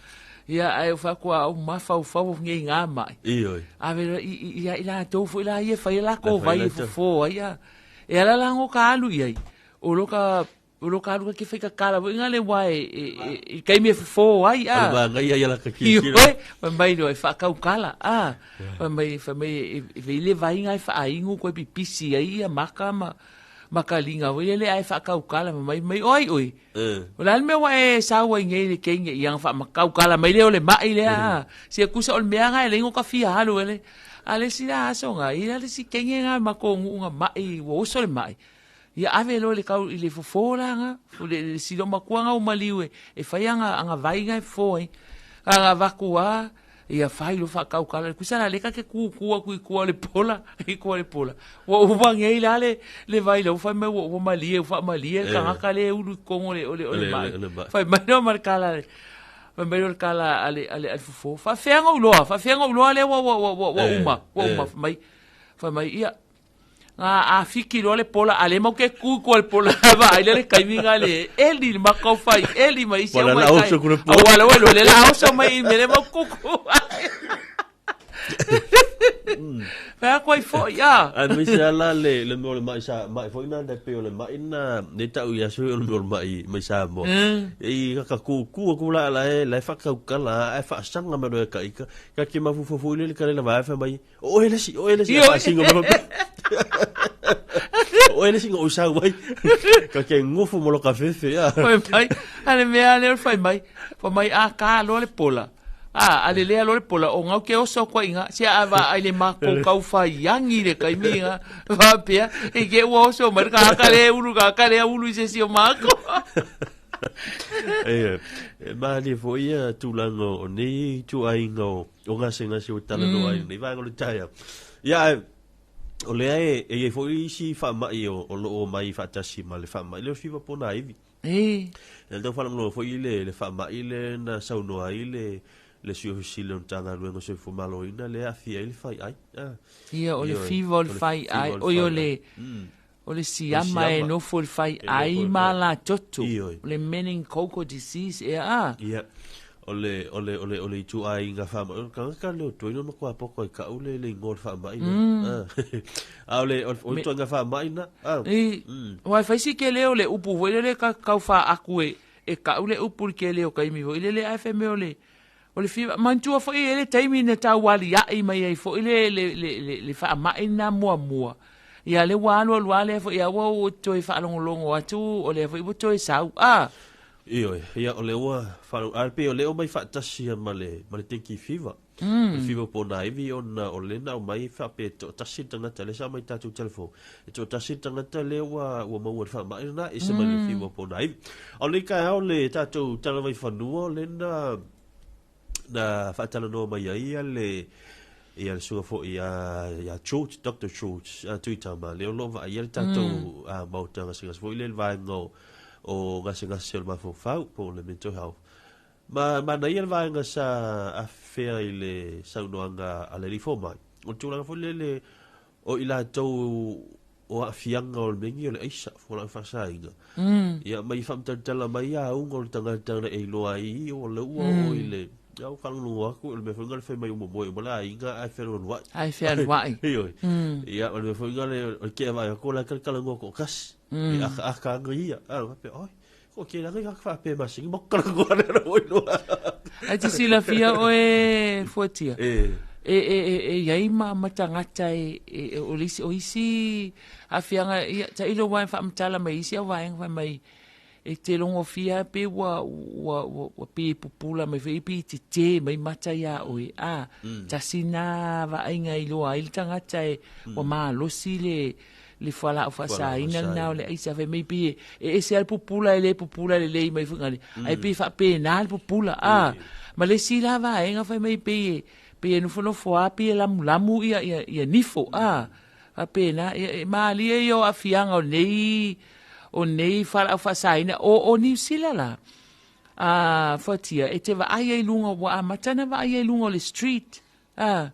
Ia ai o wha kua au mawhau fau nge ngā mai. Ioi. A ve i i i la tau fo la ia whai la ko vai fo fo ai a. E ala la ngo ka alu i ai. O loka O lo ka alu ka ke whai ka kala, wo inga le wai e, e, e, kai me fofo ai, a. Ale ba ngai ai ala ka ki ki. Ioe, fai mai loa e whaakaukala, a. Fai mai, fai mai, e, e, e le vainga e whaaingu koe pipisi ai ia maka ma, ma ka linga, wo ile le ai whaakaukala, fai mai, mai, oi, oi. O le ale mea wa e sau ai ngei le keinge i anga whaamakaukala, mai le o le mai le, a. Sia kusa o le mea nga e le ingo ka fia halu ele. A le si la aso nga, i le si keinge nga ma ko ngu nga mai, wo oso le mai. Ia ave loa le kau i le fofo la nga, le, le silo makua nga o maliu e, e whai anga, anga vai nga e fofo ai. Anga vaku a, ia whai lo whakau kala. Kusa la leka ke ku kua kui kua le pola, i kua le pola. Ua uwa ngei la le, le vai la, whai mai ua, ua malie, ua malie, ka ngaka le ulu i kongo le, ole, ole mai. Whai mai no ma le kala le. Whai mai no le kala ale, ale, ale fofo. Whawheanga uloa, whawheanga uloa le ua, ua, ua, ua, ua uma, ua uma, mai. Whai mai, ia, Nga a fiki loa le pola, a le mau ke ku ko le pola va ai le le kaimi nga le eli le makau fai eli mai isi Wala au mai la kai. oso kule pola. Au wala wala le la oso mai me le mau kuku. Whea koe fo ia. Ai me se ala le le mea o le mai sa mai foi na le pe o le mai na ne tau ia sui o le mea o le mai mai sa mo. I ka ku ku ku la la e la e whakaukala e whaasanga me roe ka ika. Ka ki mafufufu i le ka le la vai whai mai. O ele si, o ele si, a singo me O ele si o sau mai. Ka ke ngofu mo lo ka fefe ia. Fai mai, ale mea ale o fai mai. Fai mai a ka lo le pola. A, ale lea lo le pola o ngau ke oso koa inga. Se a va ai le mako kau fai yangi le kai mi inga. Va pea, e ke ua oso mai ka ka le ulu ka ka le ulu i se si o mako. E, e maali foi ia tūlanga o nei tuaiga o, o gasegase o talanoa ai nei vaega o le taeao. Ia, ae, o lea e, e iai foi isi faamai o, o loo mai faatasi ma le faamai lea o le fiva po o nā ivi. E. E le tau faalogologo foi i le, le faamai lea na saunoa ai le, le Sui Ofisa Sili o le Matagaluega o le Soifua Maloloina lea e aafia ai le faiai. Ah. Ia, o le Ioe, fiva o le o le faiai, fiva o le oi o faiai. le, O le siama e nofo i le fai ai ma la toto. O le meningococcal disease ea a. Ia. O le, o le, o le, o le ituaiga faamai, o le tagata lea o Tuaina ma Kuapoko ai kau le, le igoa o le faamai lea. A o le, o le, o le ituaiga faamai na. A. I, wai fai si ke leo le upu foi lele ka kau faaku e, e kau le upu i ke leo kaimi foi lele ae fai mea o le, o le fiva, manatua foi e le taimi na taualia'i mai ai foi le, le, le, le, le faama'i lena muamua. Ia le ua alu alu lava lea foi a ua ou toe faalogologo atu o lea foi ua toe sau. A! Ioe, ia o lea ua faalogo, ae pei o lea e omai faatasi lava ma le, ma le dengue fever. Le fever po o nā ivi ona o lea na aumai faapea e toatasi le tagata, lea sa aumai i tatou telefoni, e toatasi le tagata lea ua, ua maua i le faamai lena, ese mai le fever po o nā ivi. A o lenei taeao le tatou tala mai fanua o lea na, na faatalanoa mai ai le, Ia le susuga foi ia George, Doctor George Tuitama, lea o lo o vaaia le tatou maota gasegase foi lea i le vaega o gasegase o le mafaufau po o le mental health. Ma manaia le vaega sa afea i le saunoaga a le alii fomai. O le tulaga foi lele o i latou o aafiaga o le mea lenei o le aisa, fualaau faasaina. Ia ma i faamatalatala mai auga o le tagata na e iloa ai o le ua oo i le ia ua faalogologo atu o le mea foi lena le fai mai ua momoe uma le aiga ae fealualuai. Ae fealuai. Ioe. Ia o le mea foi lena le o le kea vaai atu o la e talatalanoa toatasi. E akaaka ana ia. A faapea, oi, ko ke langa i faapea masini ma talanoa le na oi loa. Ai te silafia oe Fuatia. E. E iai ma tagata e o le isi o isi aafiaga ia tailo ua e faamatala mai isi au vaega fai mai e te logofia pe ua ua ua pe pupula mai foi pe tetē mai mata iā oe a tasi na vaaiga e iloa ai le tagata e ua malosi le le fualaau faasaina lena o le aisa fai mai pei e ese lava le pupula e le pupula lelei mai foi ngale ai pei faapena le pupula a ma le isi la vaega fai mai pei e pei e nofonofo lava pei e lamulamu ia ia ia nifo a faapena ia e malie ia o aafiaga o nei o nei fualaau faasaina o Niu Sila la a Fuatia e te vaai ai i luga ua amata ona vaai ai i luga o le street A,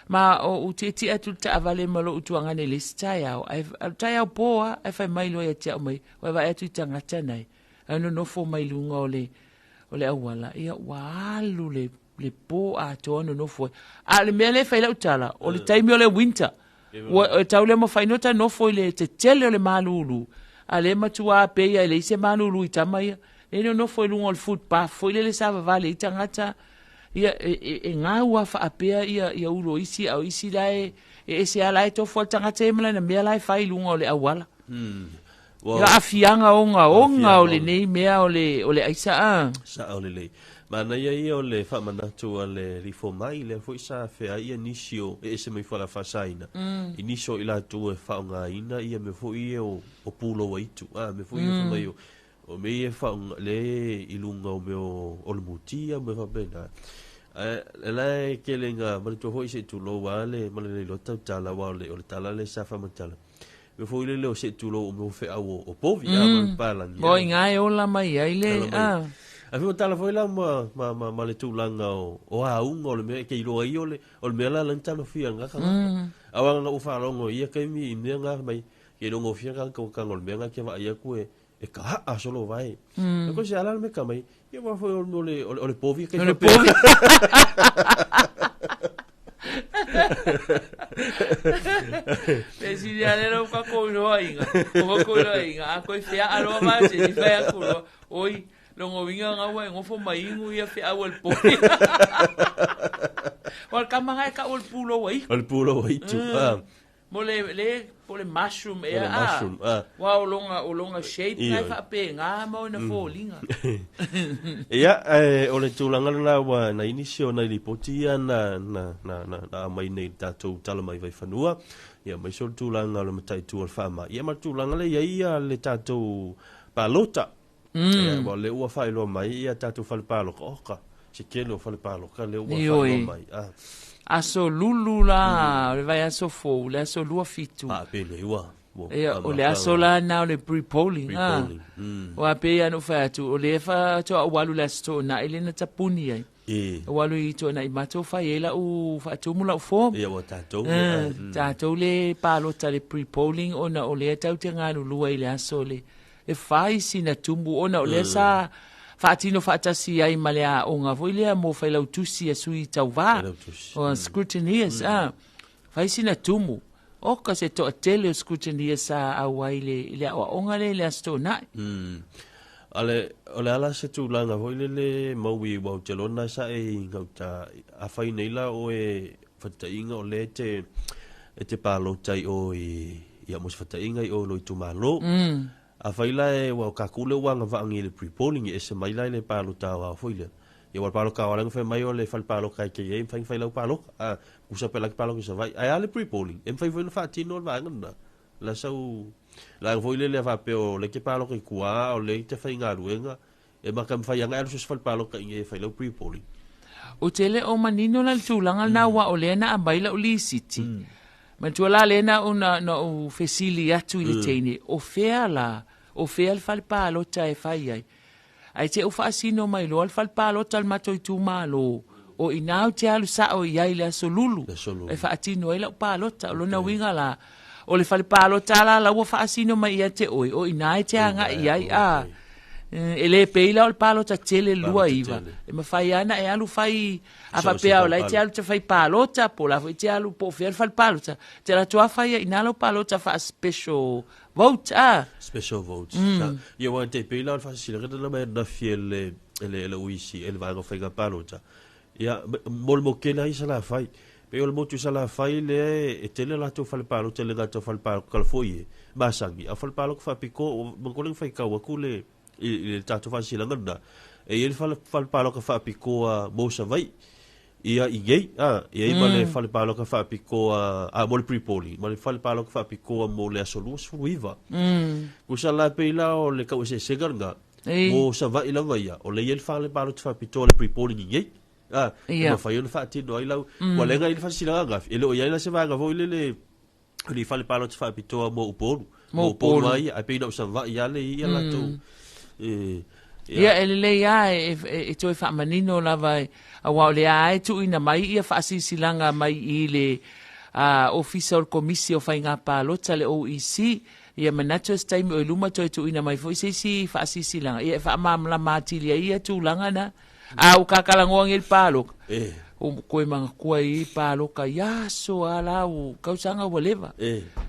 ma o u tietie atu i le taavale ma lou tuagane i le isi taeao, ae, o le taeao po lava, ae fai mai loa ia te au mai, ua vaai atu i tagata nai, ae nonofo mai luga o le, o le auala, ia ua alu le, le po atoa nonofo ai. A o le mea lea e fai lau tala, o le taimi o le winter, ua e tau le mafai ona ta nofo i le tetele o le malulu, a lea e matua pei lava e leai se malulu i tama ia. Lea e nonofo i luga o le footpath foi lele sa vavale ai tagata, Ia, e, e, e gau lava faapea ia, ia ulo isi, a o isi la e, e ese lava la e tofu lava le tagata ia ma lana mea la e fai i luga o le auala. Ua, Ia aafiaga ogaoga aafiaga o o le. lenei mea o le, o le aisa a. Sao lelei. Manaia ia o le faamanatu a le alii fomai, lea foi sa afea ai ia nisi o e ese mai fualaau faasaina, i nisi o i latou e faaaogaina ia mea foi ia o, o pulou aitu, a, mea foi ia fai mai o, O mea ia e faaaoga lea i luga o mea o le mutia ma mea faapena. Ae o la e tele ina manatua foi se i tulou lava le ma le le iloa tautala aua o le o le tala lea sa faamatala. Mea foi lele o se i tulou o mea o feau o povi a ma le palagi. O i ina e ola mai ai le Ola mai. Ae faamatala foi la ma ma ma ma le tulaga o o auga o le mea e te iloa ai o le o le mea la la na talofia e lena tagata. Aua na ou faalogo i ia taimi i mea na mai ke logofia tagata ua tago o le mea na ke vaai atu e e ka haa solo vai. E ko se ala me ka mai. Ia wa foi o le o le povi ke O le povi. Pe si ia le ro ka ko iloa inga. O ka ko iloa inga. A koe fea aloa ma se ni fai aku loa. Oi, longo winga nga ua e ngofo mai ingu ia fea au el povi. O le kama ngai ka o le pulo wai. O le pulo wai tu. Mo le, le, po le mushroom ea, Le mushroom, ah. Wa o longa, o longa shape Ioe. ngai faapena ma ona foliga. Ia, eh, o le tulaga lena ua nai nisi o nai lipoti ia na, na, na, na, na aumai nei i le tatou tala mai Vaifanua, ia aemaise o le tulaga o le mataitu o le faamai, ia ma le tulaga lea e i ai ia le tatou palota. Ia, aua o lea ua faailoa mai ia tatou fale paloka, oka, se tele o fale paloka lea ua Ioe. faailoa mai. Ah, Aso lulu la, o le vaiaso fou, le aso 27. ah, penei ua, ua Ia, o le aso la na o le pre-polling. Ah. Pre-polling, Aua pei lava ona ou fai atu, o lea faatoa ou alu i le aso Toonai lea na tapuni ai. E. Ou alu i Toonai matou fai ai lau faatumu lau form. Ia, ua tatou. Tatou le palota i le pre-polling ona o lea tatou te galulue i le aso le e fai sina tumu ona o lea sa faatino faatasi ai ma le aoga foi lea mo failautusi a sui tauva. Failautusi. O scrutineers, Fai sina tumu. Oka se toatele o scrutineers sa auai i le, i le aoaoga lea i le Aso Toonai. A le, o le a la se tulaga foi lele Maui aua ou te iloa lena sa e i gauta, afai nei la oe fataiga o lea e te, e te palota i o i, ia mo se fataiga i o i lou itumalo. Afai la e, aua o kakou lea ua agavaa nei i le pre-polling, e ese mai la i le palota aoao foi lea. Ia aua o le palota aoao lea na fai mai o le fale palota e te i ai e mafai ona fai lau palota. A, tusa pe la ke palota i Savaii. Ae a le pre-polling, e mafai foi ona faatino le vaega lena. La sau laga foi lele a faapea o lea e te palota i tua a o lea e te faigaluega, e maka mafai lava ona e alu so o se fale palota i inei e fai lau pre-polling. Ou te le o manino la le tulaga lena aua o lea na aumai lau lisiti. Manatua la lea na ou na, na ou fesili atu i le teine, o fea la, o fea le fale palota e fai ai. Ae te ou faasino mai loa le fale palota o le matou itumalo, o i ina ou te alu sao i ai i le aso Lulu, e faatino ai lau palota. O lona uiga la, o le fale palota la la ua faasino mai ia te oe, o i ina e te agai i ai, a. E le pei la o le palota tele le 29, e mafai lava ona e alu fai, a faapea o la e te alu te fai palota, po o la foi e te alu po o fea le fale palota, te alu atu lava fai ai i ina lau palota faa-special vote, a. Special votes. Ia aua e pei la o le faasilasilaga lena mai ananafi e le e le OEC, e le Vaega o Faiga Palota. Ia, mo le motu tele lava i Salafai. Pei o le motu i Salafai lea e tele latou fale palota e le gata o fale palota kalafoi e masani, a o fale palota faapitoa ua manatua lea na faitau atu le i le tatou faasilasilaga lena, e i ai le fale, fale palota faapitoa mo Savaii. Ia i nei, a, e i ai ma le fale palota faapitoa, a, mo le pre-polling, ma le fale palota faapitoa mo le aso 29. Tusa la pei la o le taueseesega lena, mo Savaii lava ia, o lea e i ai le fale palota faapitoa o le pre-polling i nei. A, e mafai ona faatino ai lau, ua lea na i ai le faasilasilaga ananafi, e le o i ai la se vaega foi lele, o ni fale palota faapitoa mo Upolu. Mo Upolu lava ia, ae pei na o Savaii lava lea e i ai latou. Ia, e lelei lava e toe faamanino lava, aua o lea lava e tuuina mai ia faasilasilaga mai i le Ofisa o le Komisi o Faiga Palota, le OEC. Ia manatu o se taimi o i luma toe tuuina mai foi se isi faasilasilaga, ia e faamalamalama atili ai ia tulaga na. A ua kakalanoa nei le paloka, o koe manatua i paloka i aso a la u kausaga ua leva.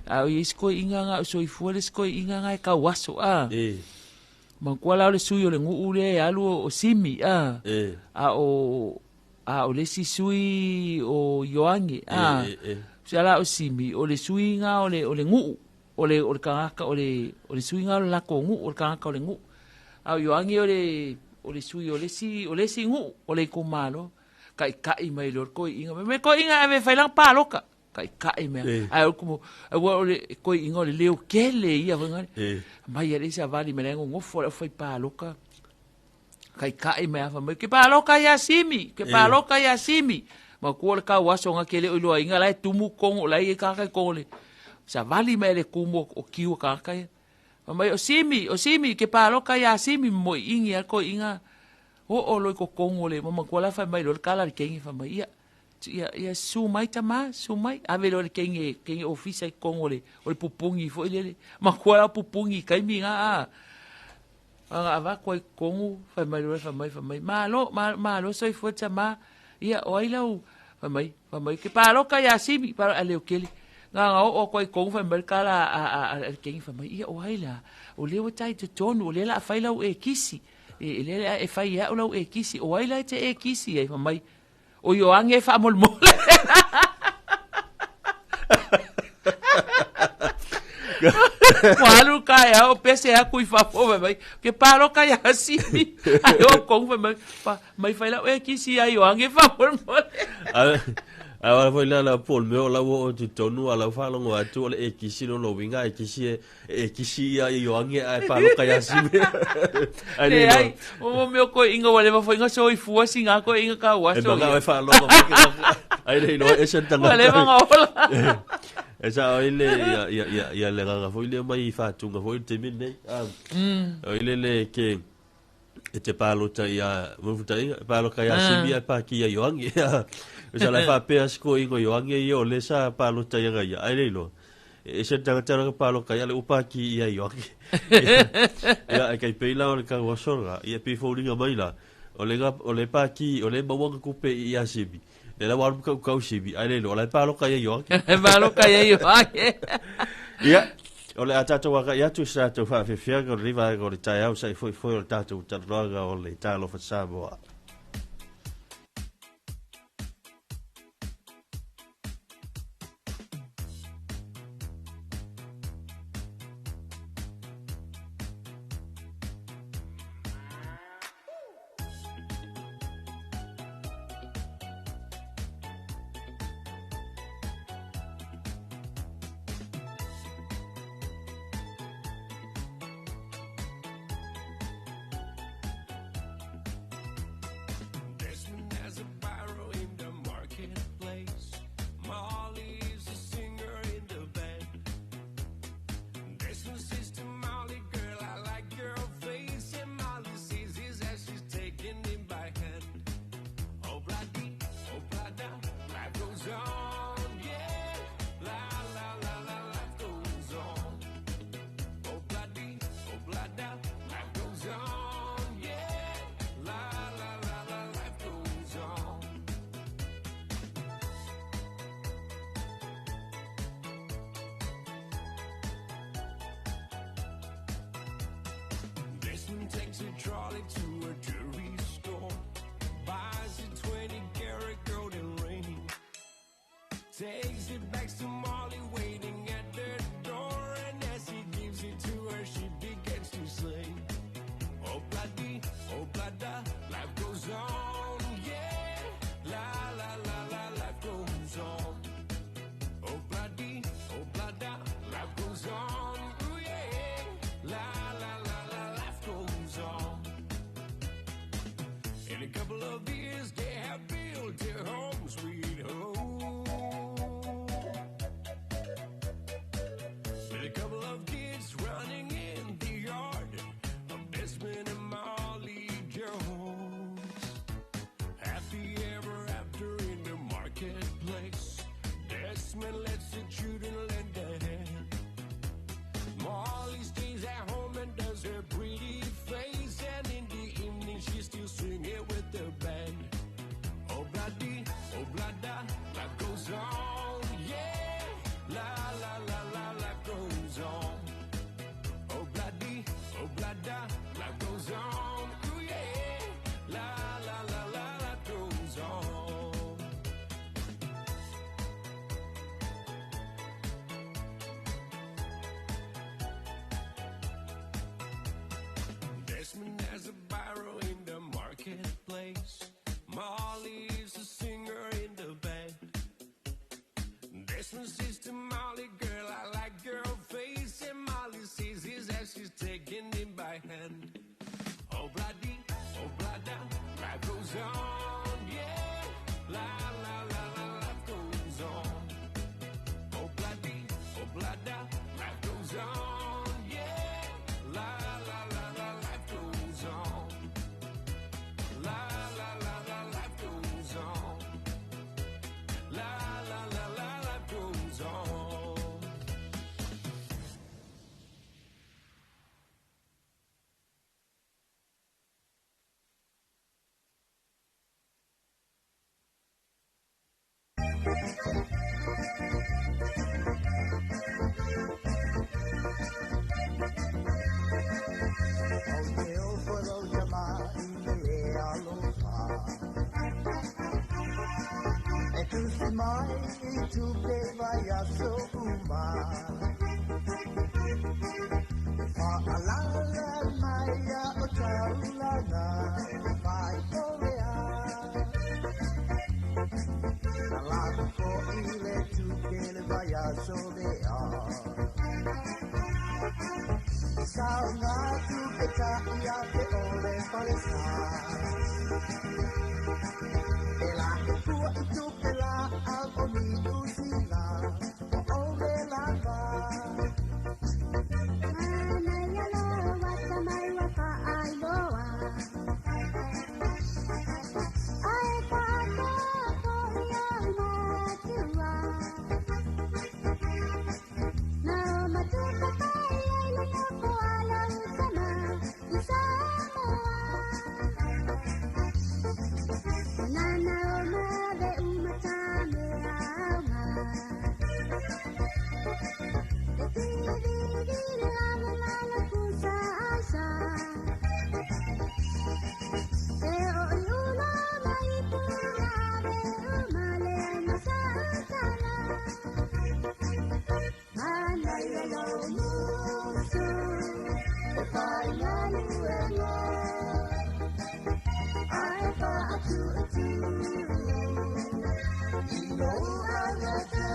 A o i isi koeina na o soifua le isi koeina na e kau aso a. Manatua la o le sui o le nuu lea e alu o Simi a. A o a o le isi sui o Ioane a. Sia la o Simi o le sui na o le o le nuu o le o le tagata o le o le sui na o le latou nuu o le tagata o le nuu. A o Ioane o le o le sui o le isi o le isi nuu o le itumalo. Taʻitaʻi mai loa le toeaina fai mai, toeaina ave e fai lana paloka. Taʻitaʻi mai ae o le aua o le toeaina o le leo tele ia foi lea. Mai alii savali mai la e nonofo le aufai paloka. Taʻitaʻi mai lava fai mai, ke paloka iā Simi, ke paloka iā Simi. Matua o le kau aso na ke le o iloaina la e tumu totonu la e i ai tagata i totonu o le savali mai le kumu o kiu a tagata ia. Fai mai, o Simi, o Simi, ke paloka iā Simi, momoiʻini lava le toeaina oo loa i totonu o le, matua la fai mai loa le kala a le teine, fai mai, ia, ia, ia susu mai tama, susu mai, ave loa le teine, teine ofisa i totonu o le, o le pupuni foi lele, matua la o pupuni i taimi na, a. Ana avatu ai i totonu, fai mai loa, fai mai, fai mai, malo, malo soifua tama, ia, o ai lau, fai mai, fai mai, ke paloka iā Simi, paloka, a leokele. Na ona oo atu ai i totonu, fai mai le tala a le teine, fai mai, ia, o ai la, o lea ua ta i totonu, o lea o le a fai lau ekisi, e lea e fai e au lau ekisi, o ai la e te ekisi ai, fai mai, O Ioane e faamolemole. Ua alu ka e ao pese aku i fafo fai mai. Ke paloka ia Simi. Ai o kong fai mai. Pa, mai fai lau e kisi ia Ioane faamolemole. A wala foi la la pol meo la wo o tonu ala whaalongo atu o le e kisi no no winga e kisi e e kisi ia Ioane ae paloka ia Simi. Ai le ai, o mo meo koe inga ua leva foi nga soifua singa koe inga ka ua E maka e whaalogo mai ke Ai le iloa e sen tanga. Ua leva nga ola. E sa oi le ia ia ia ia le nganga foi le mai i whātunga foi te taimi nei. Oi le le ke e te pālota ia Mufutainga, e pāloka ia Simi ai pāki ia Ioangi. O sa lai whāpea se ko ingo Ioangi ia o le sa pālota ia ngai ia. Ai le iloa. E se tangata raka pāloka ia le upāki ia Ioangi. Ia, e kai pei la o le kau aso la, ia pei faulinga mai la, o le, o le pāki, o le mauanga kupe i ia Simi. Le la waru kau kau Simi, ai le iloa, o lai pāloka ia Ioangi. E pāloka ia Ioangi. Ia, o le a tātou agai atu i se tātou whaawhiwhianga o le rivaega o le taeao sa i foifoi o le tātou talanoaga o le Talofa Samoa. Takes it back to Molly waiting at the door, and as he gives it to her, she begins to sing. Oh bloody, oh blada, life goes on, yeah. La la la la, life goes on. Oh bloody, oh blada, life goes on, ooh yeah. La la la la, life goes on. In a couple of years, they have built their home, sweet home. With a couple of kids running in the yard, of Desmond and Molly Jones. Happy ever after in the marketplace. Desmond lets the children lend a hand. Molly stays at home and does her pretty face, and in the evening she's still singing with the band. Oh bloody, oh blada, life goes on, yeah. La la la la, life goes on. Oh bloody, oh blada, life goes on, ooh yeah. La la la la, life goes on. Desmond has a barrel in the marketplace. Molly is a singer in the band. Desmond says to Molly, girl, I like your face. And Molly sees his as she's taking him by hand. Oh, bloody, oh, blada, life goes on, yeah. La, la, la, la, life goes on. Oh, bloody, oh, blada, life goes on, yeah. La, la, la, la, life goes on. La, la, la, la, life goes on. La, la, la, la, life goes on. O te ofo lau ia mai le le alofa. E tusi mai i tupe vai a so uma. E whaalala mai a o taulanga e whai korea. Na lako ko i le tupe le vai a so lea. Sao ngā tupe ta ia te ole palesa. E la e pua i tupe la au o ni usila. O ole lava. Manai aloa ta mai wa fa'ailoa. Ae fa'atoto ia matua. Na o matupa tai ai le nofo ala usama i Samoa. Nana o mave umatame auma. Te tiri lava lala kusa asa. Te o i ula mai puna ave umale masa utala. Manai alo musu, e whai manuela. Ai whaatu atu, I no angata.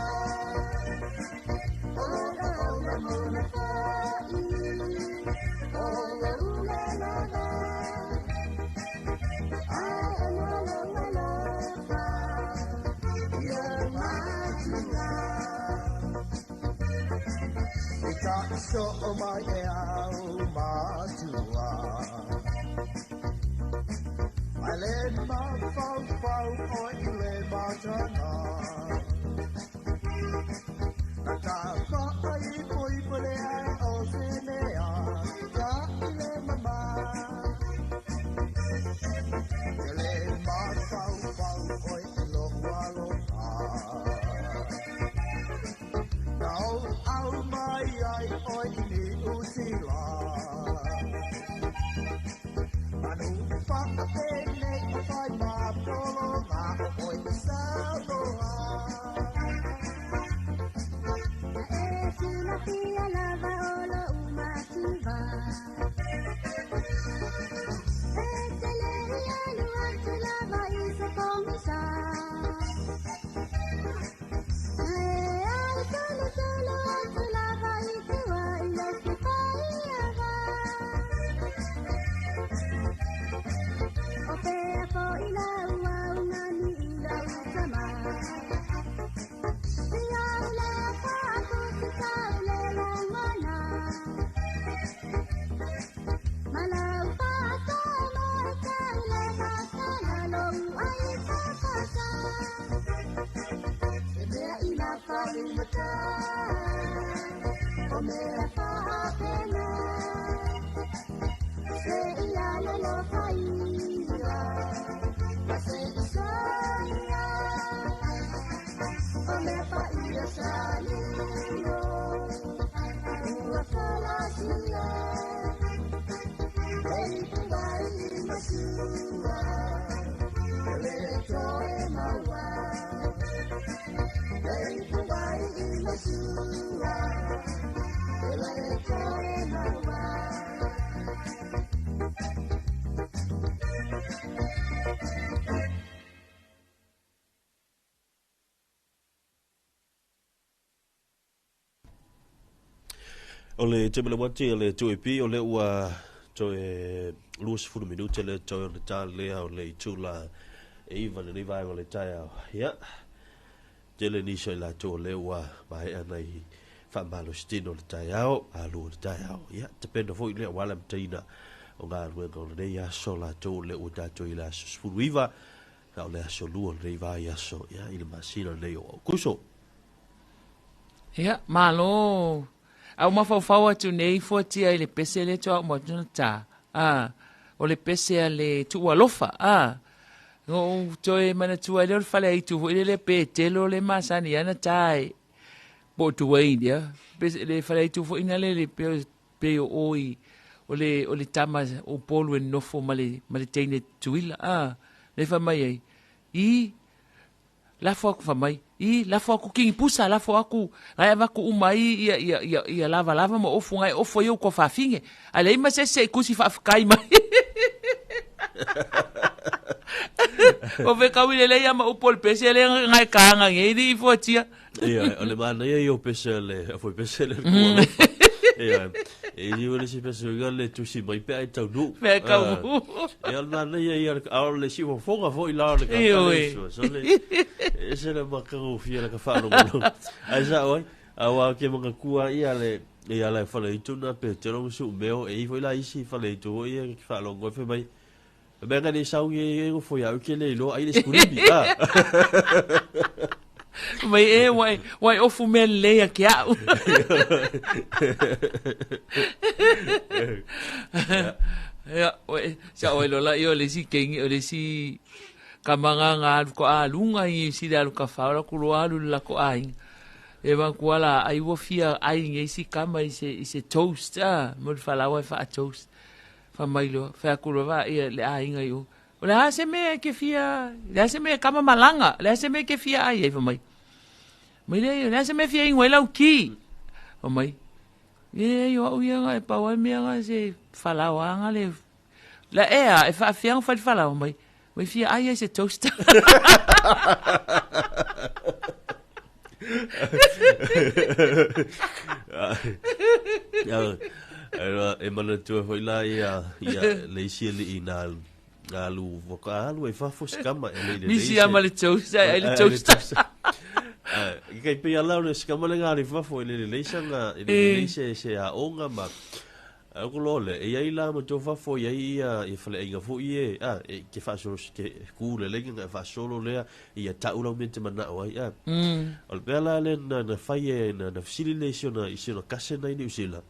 Ola ola mona whai. Ola ula lava. Ai alola walofa. Ia matua. E ta iso o mai e au matua. Mai le ma fau fau o i le matana. Na ka whaai poi pole ai o se mea. Ta i le mama. Te le ma fau fau o i lo alofa. Na o au mai ai o i ni usila. Manu whaapene o whai mā polo ngā o oi Samoa. O le te mele wati le toe pi o le ua toe 20 minute le toe o le tā lea o le itula e iwa le nei vaega o le taeao. Ia, tele nisi o i latou o le ua maea nai faamalositino o le taeao, alu o le taeao. Ia, tapena foi lea aua le amataina o galuega o lenei aso latou o le ua tatou i le aso 19, na o le aso 2 o lenei vaiaso, ia, i le masina lenei o Aokuso. Ia, malo. A ua mafaufau atu nei fuatia i le pese lea toa uma atu na tā. A, o le pese a le Tuualofa. A, o toe manatua ai lea o le fale aitu foi lele pe telo le masani ana tā e po o Dwayne, ia. Pese, le fale aitu foi na le le pe, pe o oi o le, o le tama o Polu e nofo ma le, ma le teine tuila. A, le fai mai ai, i, Lafo aku fa mai, i, lafo aku kingi pusa, lafo aku, ngai avaku uma ai ia, ia, ia, ia lava lava ma ofu ngai ofu ai ou kua fafine. Ae leai ma se isi e kusi faafekai mai. O fekau i lelei ama upu o le pese le ngai kaanga ngei li i fuatia. Ia, o le manaia ia o pese le, o foi pese le kua Ia, e i o le si pese o le tusi mai pe ai tau nu. Pe ai tau nu. Ia, o le manaia ia, a o le si fofoga foi la o le ka tale sua. So le, e se le makagofie le ka whaalongolongo. Ai sa oi, a wā ke makatua ia le, ia le whale itu na pe te rongo su meo, e i foi la isi whale itu o ia ki whaalongo e whai mai. Mea ka nei sau e e fo ia ke le iloa ai le skulimi. Ah. Mai e wai wai ofu mea lelei a ke au. Ia, oi, sa oi lola ia o le isi kengi, o le isi kamanga nga alu ko alunga i si le alu ka whaora ku loa alu le lako aiga. E wa la ai ua fia ai nge isi kama i se, i se toast, ah, mo le falaoa e wha toast. Fa mai loa, fai atu loa va ia le aiga i o. O le a se mea ke fia, le a se mea kama malanga, le a se mea ke fia ai ai fa mai. Mai le, le a se mea fia ingo ai lau ki. Fa mai. E ai o au ia nga e pau ai mea nga se falaoa nga le. La ea, e whaafia nga whai falaoa mai. Mai fia ai ai se toaster. E manatua foi la ia ia le isi alii na na alu waka alu e fafo se kama e le le Misi ama le toaster, ai le toaster. Kai pe ala le se kama le ngā fafo e le le sanga e le le se se aoga ma Au ko loa lea, e i ai la ma tou fafo i ai ia ia faleaiga foi e, a, e ke faasolo ke ku le legi na faasolo lea ia ta'u lau mea e te mana'o ai, a. O le mea la lea na na fai e na na fesili lea i si ona i si ona kasena i Niu Sila,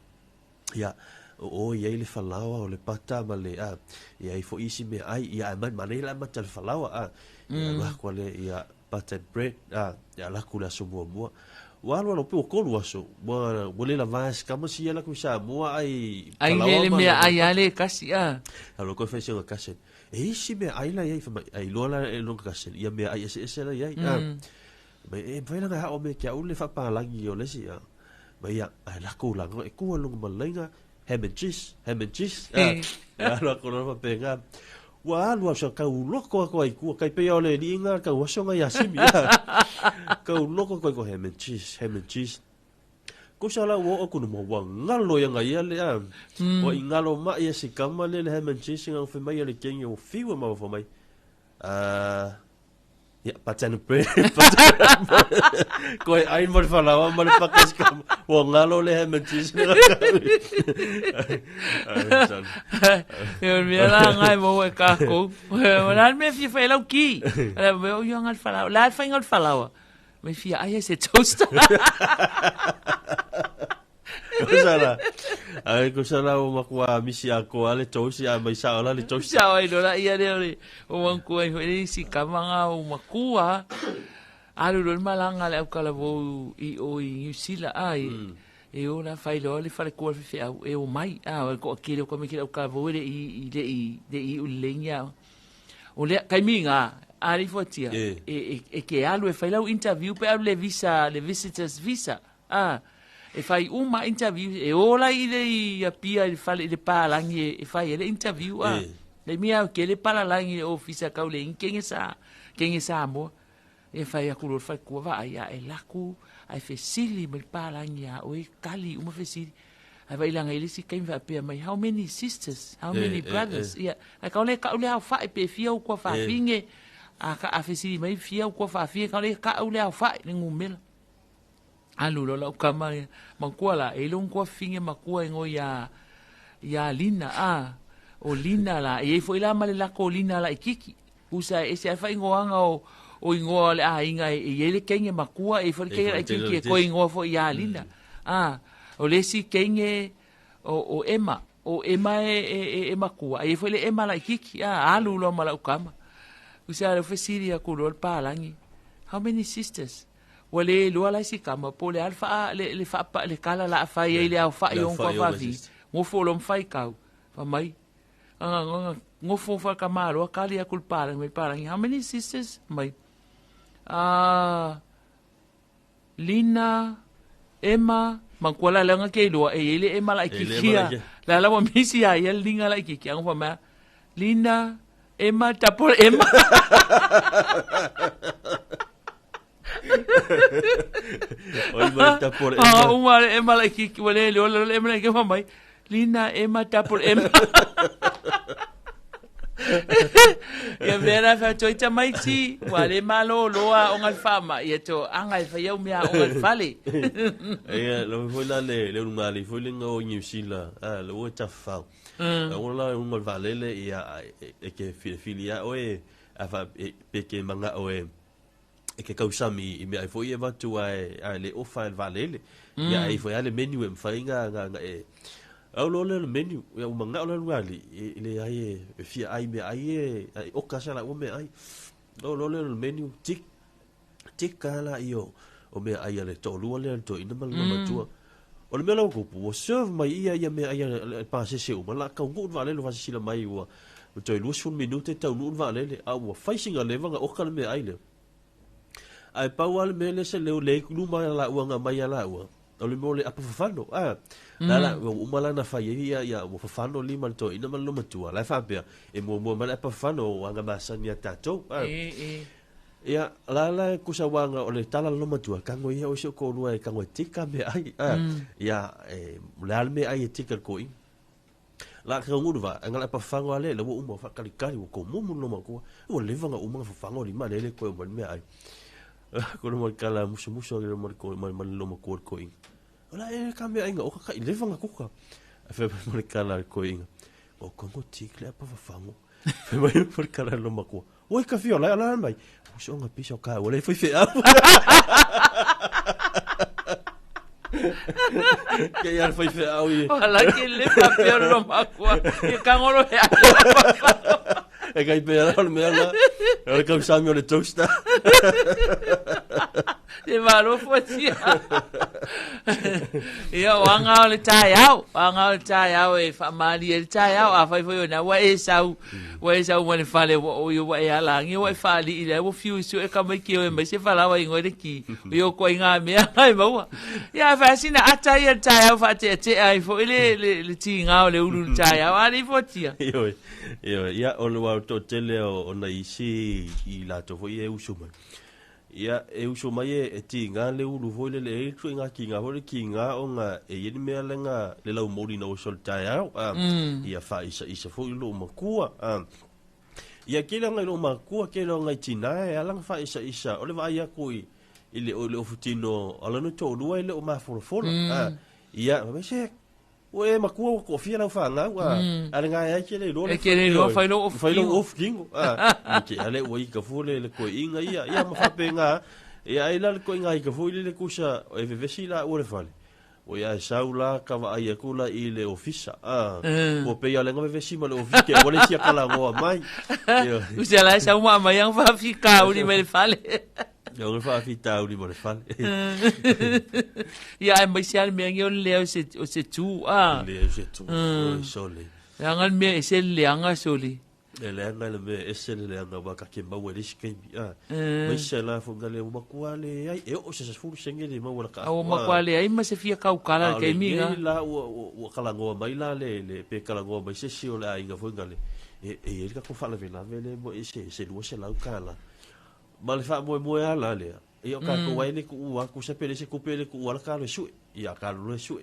ia, o o i ai le falaoa o le pata ma le, a, i ai foi isi meaai, ia ae mai manaia le amata i le falaoa, a. Ia alu aku a lea, ia, butter and bread, a, ia alu aku i le aso muamua. Ua alu alu pe ua tolu aso, ua, ua le lava e se kama si ala ku i Samoa ai Ai falaoa le le ma mea le ai a le kasi, a. Alu koe fai se ona kasen. E isi mea ai la iai, fai mai, ai loa la e lona kasen, ia mea ai eseese la iai, a. Mai, e mafai la na hao me ke au le whapālangi o le isi, a. Mai ia, ai lako langa, e kua lunga malainga, ham and cheese, ham and cheese, a. E alu aku loa whapenga. Ua alu au sa kau loko aku ai kua, kai pei o le liinga kau aso ngai asimi, a. Kau loko koe ko ham and cheese, ham and cheese. Ko sa la ua o kunu mo ua ngalo ia ngai ia le, a. Ua i ngalo mai e si kama le le ham and cheese nga uwhi mai a le kengi o whiu e maua mai. Ia, butter and bread, butter and bread. Koe ai mo le falaoa ma le paka si kama. Ua ngalo le ham and cheese nga kau. Ai, son. E o mea la ngai mo e kākou. O la mea fia whai lau ki. O la mea o ia ngai falaoa. La whai ngai falaoa. Mai fia ai se toaster. Kusa ai kusa la o makua misi a ko ale toast a mai sa ola le toast. Sa ai lola ia le ole o wanku ai foi si kamanga o makua. Alu lo malanga le au kala vo i o i New Zealand ai. E o la fai loa le fale kua fe au e o mai a o ko kile ko me kile au kala vo le i le i le i u le nya. O le kai mi nga ari fotia e ke alu e fai lau interview pe alu le visa le visitors visa. A e fai uma interview e ola i le i apia i le fale i le palangi e fai e le interview a. Le mia ke le palalangi le ofisa kau le kenge sa mo e fai aku lo fai kua va ai a e laku ai fesili me palangi a o e kali uma fesili ai vai langa ile si kai va pea mai how many sisters how many brothers ia ai kau le kau le au fa e pe fia u kua fa finge a ka a fesili mai fia u kua fa finge kau le kau le au fa le ngumela alu lo lau kama makua la e long kua finge makua ingo ya ya lina a o lina la e foi la male la ko lina la ikiki usa e se fa ingo anga o ingo le a inga e le kenge makua e foi kenge la ikiki e ko ingo fo ya lina a o le si kenge o ema o ema e makua e foi le ema la ikiki a alu lo mala ukama usa le fesiri a ku lo palangi how many sisters Wale lua lai si kama po le alfa le fa pa le kala la fa ye le au fa yo ko fa vi ngofo lo mfai kau fa mai anga ngofo fa kama lo kali ya kulpa me para how many sisters mai a Lina Emma makwala la nga ke lua e le Emma la kikia la la wa misi ya ye linga la kikia ngofo ma Lina Emma tapol Emma Oi mai tapol Emma. Uma Emma la kiki wale le ole Emma la ke mai. Lina Emma tapol Emma. Ia vera fa toi tamaiti wale malo loa o ngal fama ia to anga fa iau mea o ngal fale. Ia lo foi la le le ungali foi le ngo New Zealand. Ah le o ta fa. O la ungal valele ia e ke filia oe a fa pe ke manga oe e ke kausami i mea ai foi e vatu ai le ofa e le vaalele. Ia ai foi ale menu e mawhai ngā e au lo le menu ia umanga o le luali e le ai e fia ai mea ai e oka sa la ua mea ai. Lo lo le menu tik tik ka la i o mea ai ale to'olua le to ina ma le matua. O le mea lau kupu, ua serve mai ia ia mea ai ale pasese uma la kau nguu vaalele fasisila mai ua toe 20 minute tau nuu vaalele a ua faisinga leva nga oka le mea ai le. Ai pau ale mele se leo le luma la uanga mai ala ua. O le mo le apa fafano. Ah. La la ua uma la na fai ia ia ua fafano lima le to ina ma le matua. La fa pea e mua mua ma le apa fafano o anga masani a tatou. Ah. Ia la la kusa wanga o le tala lo matua kango ia o se ko lua e kango tika me ai. Ah. Ia e le al me ai e tika ko i. La ka nguru va anga la pafango ale le wo uma fa kali kali wo ko mumu no makua wo leva nga uma fa fango lima le le ko mo me ai ko no kala musu musu le mo ko mo lo mo ko ko i ola e ka me ai nga o ka leva nga kuka fe mo kala ko i o ko ngo tik le pa fango fe mo mo kala lo makua o ka fi ola la mai o so nga piso ka o le foi fe a Ke ia fai fe au i. Ola ke le papel lo makua. Ke kangolo he a. E kai pe ala o le mea la. O le kausami o le toaster. Te malo fuatia. Ia o anga o le tai au. Anga o le tai au e whaamali e le tai au. A whai whai o na wa e sau. Wa e sau mane whale wa o wa e ala. Ngi wa e whaali i le wa fiu su e kamai ki o e mai se whalawa i ngoi le ki. O i o koa i ngā mea ai maua. Ia whaasina ata ia le tai au whaatea te ai fo i le ti ngā o le ulu le tai au. A le fuatia. Ioi. Ioi. Ia o le wau tō tele o na isi i lātou fo i e usu mai. Ia, e uso mai e ti ngā le ulu foi le le e tui ngā ki ngā hore ki ngā o ngā e yeni mea le ngā le lau mori na o sol tai au. Ia wha isa isa foi lo makua. Ia ke le ngai lo makua ke le ngai tina e ala wha isa isa o le vai aku i le o le ofutino ala no tō lua i le o maforofola. Ia, me se o e makua o kofia lau whangau ale ngai ai ke le loa e ke le loa whai lo off kingo ke ale ua i ka fule le koe inga ia ia ma whape ngā Ia ai la le koʻiga ika foi lele kusa e vevesi laua le fale. Ua ia e sau la ka vaai aku la i le ofisa. Ah, ua pei a le vevesi ma le ofisa ke ua le sia kalagoa mai. Ia. Usa la e sau ma mai ang faafitauli mai le fale. Ia o le faafitauli ma le fale. Ia ae mai se ale mea ngi o le lea o se tu a. Le o se tu. Oi sole. Leaga le mea e se leaga sole. E leaga le mea ese le leaga wa ka ke maua i le isi taimi. Ah. Mai se la fo ngale o makua le ai e o se sefulu senge le maua la ka. Au makua le ai ma se fia kaukala le taimi ga. La ua kalagoa mai la le le pe kalagoa mai se si o le aiga foi ngale. E e i ka ko faalavelave le mo e se se 200 kala. Ma le faamoemoe a la lea. Ia o tatou ai le tuu atu se pele se kupe le tuu ala ka le sue. Ia ka le sue.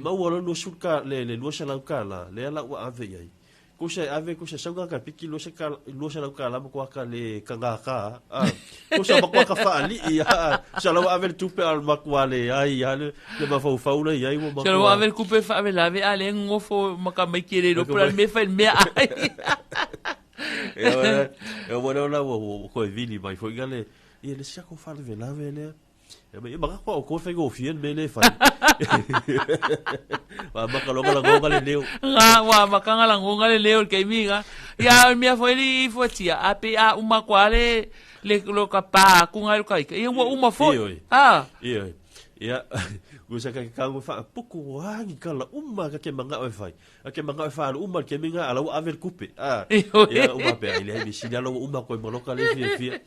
Ma ua lo 20 ka le le 200 kala lea la ua ave i ai. Kusa e ave kusa sauga ka piki lua se ka 200 kala ma kwa ka le ka ka. Ah. Kusa ma kwa ka faali ia. Sa la ave le tupe al ma kwa le ai ia le le ma fau fau le ai ua ma. Sa la ave le kupe fa ave la ave ale ngofo ma ka mai kere lo pula me fa me ai. E ua la ua koe vili mai foi le ia le sia ko faalavelave lea. E mai maka ko ko fai go fien me le fai. Wa maka longa la gonga le leo. Nga wa maka nga la gonga le leo ke mi nga. Ia mea foi li fuatia a pe a uma kwa le le lo ka pa ku nga ka ia ua uma foi. Ah. Ia. Ia, gusa ka ka ngo fa puku wangi kala uma ka ke manga o fai. A ke manga e whaalu uma ke minga ala ua ave le kupe. A, ia uma pea i le hei sini ala ua uma koe maloka le fia fia.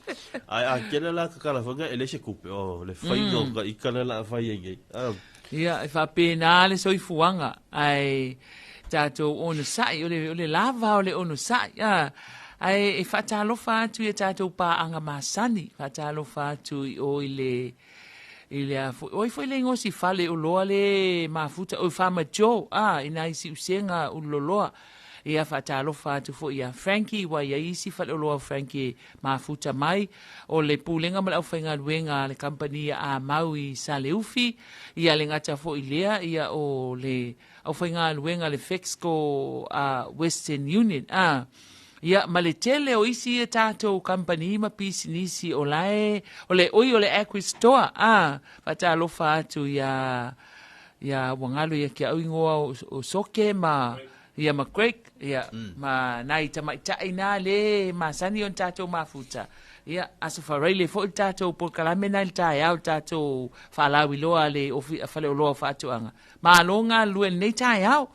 Ai a kele la ka kala whanga e le se kupe. O, le whainga o ka ikana la whai e ngei. A. Ia, e whapena le soifuaga, ai tātou ono sa'i, o le lava o le ono sa'i. A, ai e whaatalofa atu i a tātou pāanga masani, whaatalofa atu i o i le I le a foi, oi foi le ngosi fale o loa le mafuta o Farmer Joe, a, i nai siusega o loloa. Ia faatalofa atu foi ia Frankie, wa ia isi fale o loa Frankie mafuta mai, o le pulega ma le aufaigaluega a le kampani a mau i Saleufi, ia le gata foi lea, ia o le aufaigaluega le Fexco a Western Union, a. Ia, ma le tele o isi ia tātou kampani ma pisinisi o lae, o le oi o le Aquistore, a, faatalofa atu ia, ia ua galo ia ke au ingoa o, o Soke ma, ia ma Craig, ia, ma nai tamaitai nā le masani o ni tātou mafuta. Ia, aso faraile foi le tātou polokalame nai le taeao le tātou faalauiloa a le ofi, a Faleoloa o Faatoaga. Malo galulue i lenei taeao.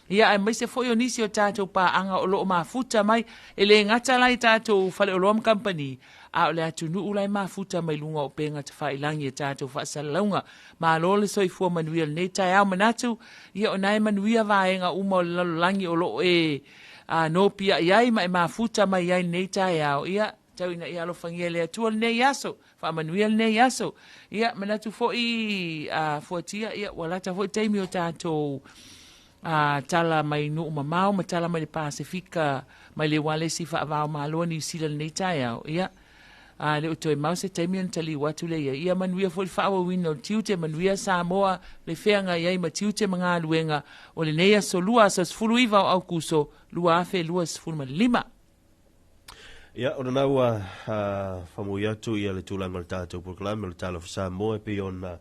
Ia, aemaise foi o nisi o tatou paaga o loo mafuta mai, e le gata la i tatou faleoloa ma kamupani, a o le atunuu la e mafuta mai luga o upega tafailagi e tatou faasalalauga. Malo le soifua manuia i lenei taeao manatu, ia o na e manuia vaega uma o le lalolagi o loo e nopiai ai ma e mafuta mai ai lenei taeao. Ia, tau ina ia alofagia e le Atua lenei aso, faamanuia lenei aso. Ia, manatu foi a fuatia, ia, ua lata foi taimi o tatou a tala mai nuu mamao ma tala mai le Pasefika mai le ualesi faavao malo a Niu Sila lenei taeao. Ia, a le o toe mau se taimi ona taliu atu lea ia. Ia manuia foi le faaauauina o le tiute, manuia Samoa, le feagai ai ma tiute ma galuega o lenei aso lua, aso 19 o Aukuso 2025. Ia, o lena ua faamui atu ia le tulaga o le tatou polokalame o le Talofa Samoa e pei ona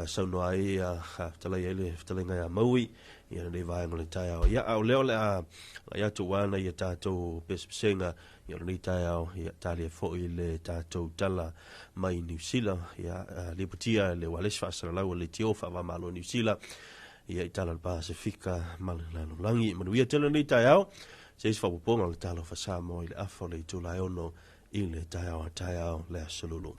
saunoa ai fetalai ai le fetalaiga ia Maui ia lenei vaega o le taeao. Ia, a o lea o le a agai atu aua nai a tatou pesepesega ia o lenei taeao, ia talia foi le tatou tala mai Niu Sila, ia lipotia e le ualesi faasalalau a le leitio faava-o-Malo Niu Sila, ia i tala o le Pasefika ma le lalolagi. Manuia tele lenei taeao. Se isi faaopoopoga o le Talofa Samoa i le afa o le itula e 6 i le taeao a taeao le aso Lulu.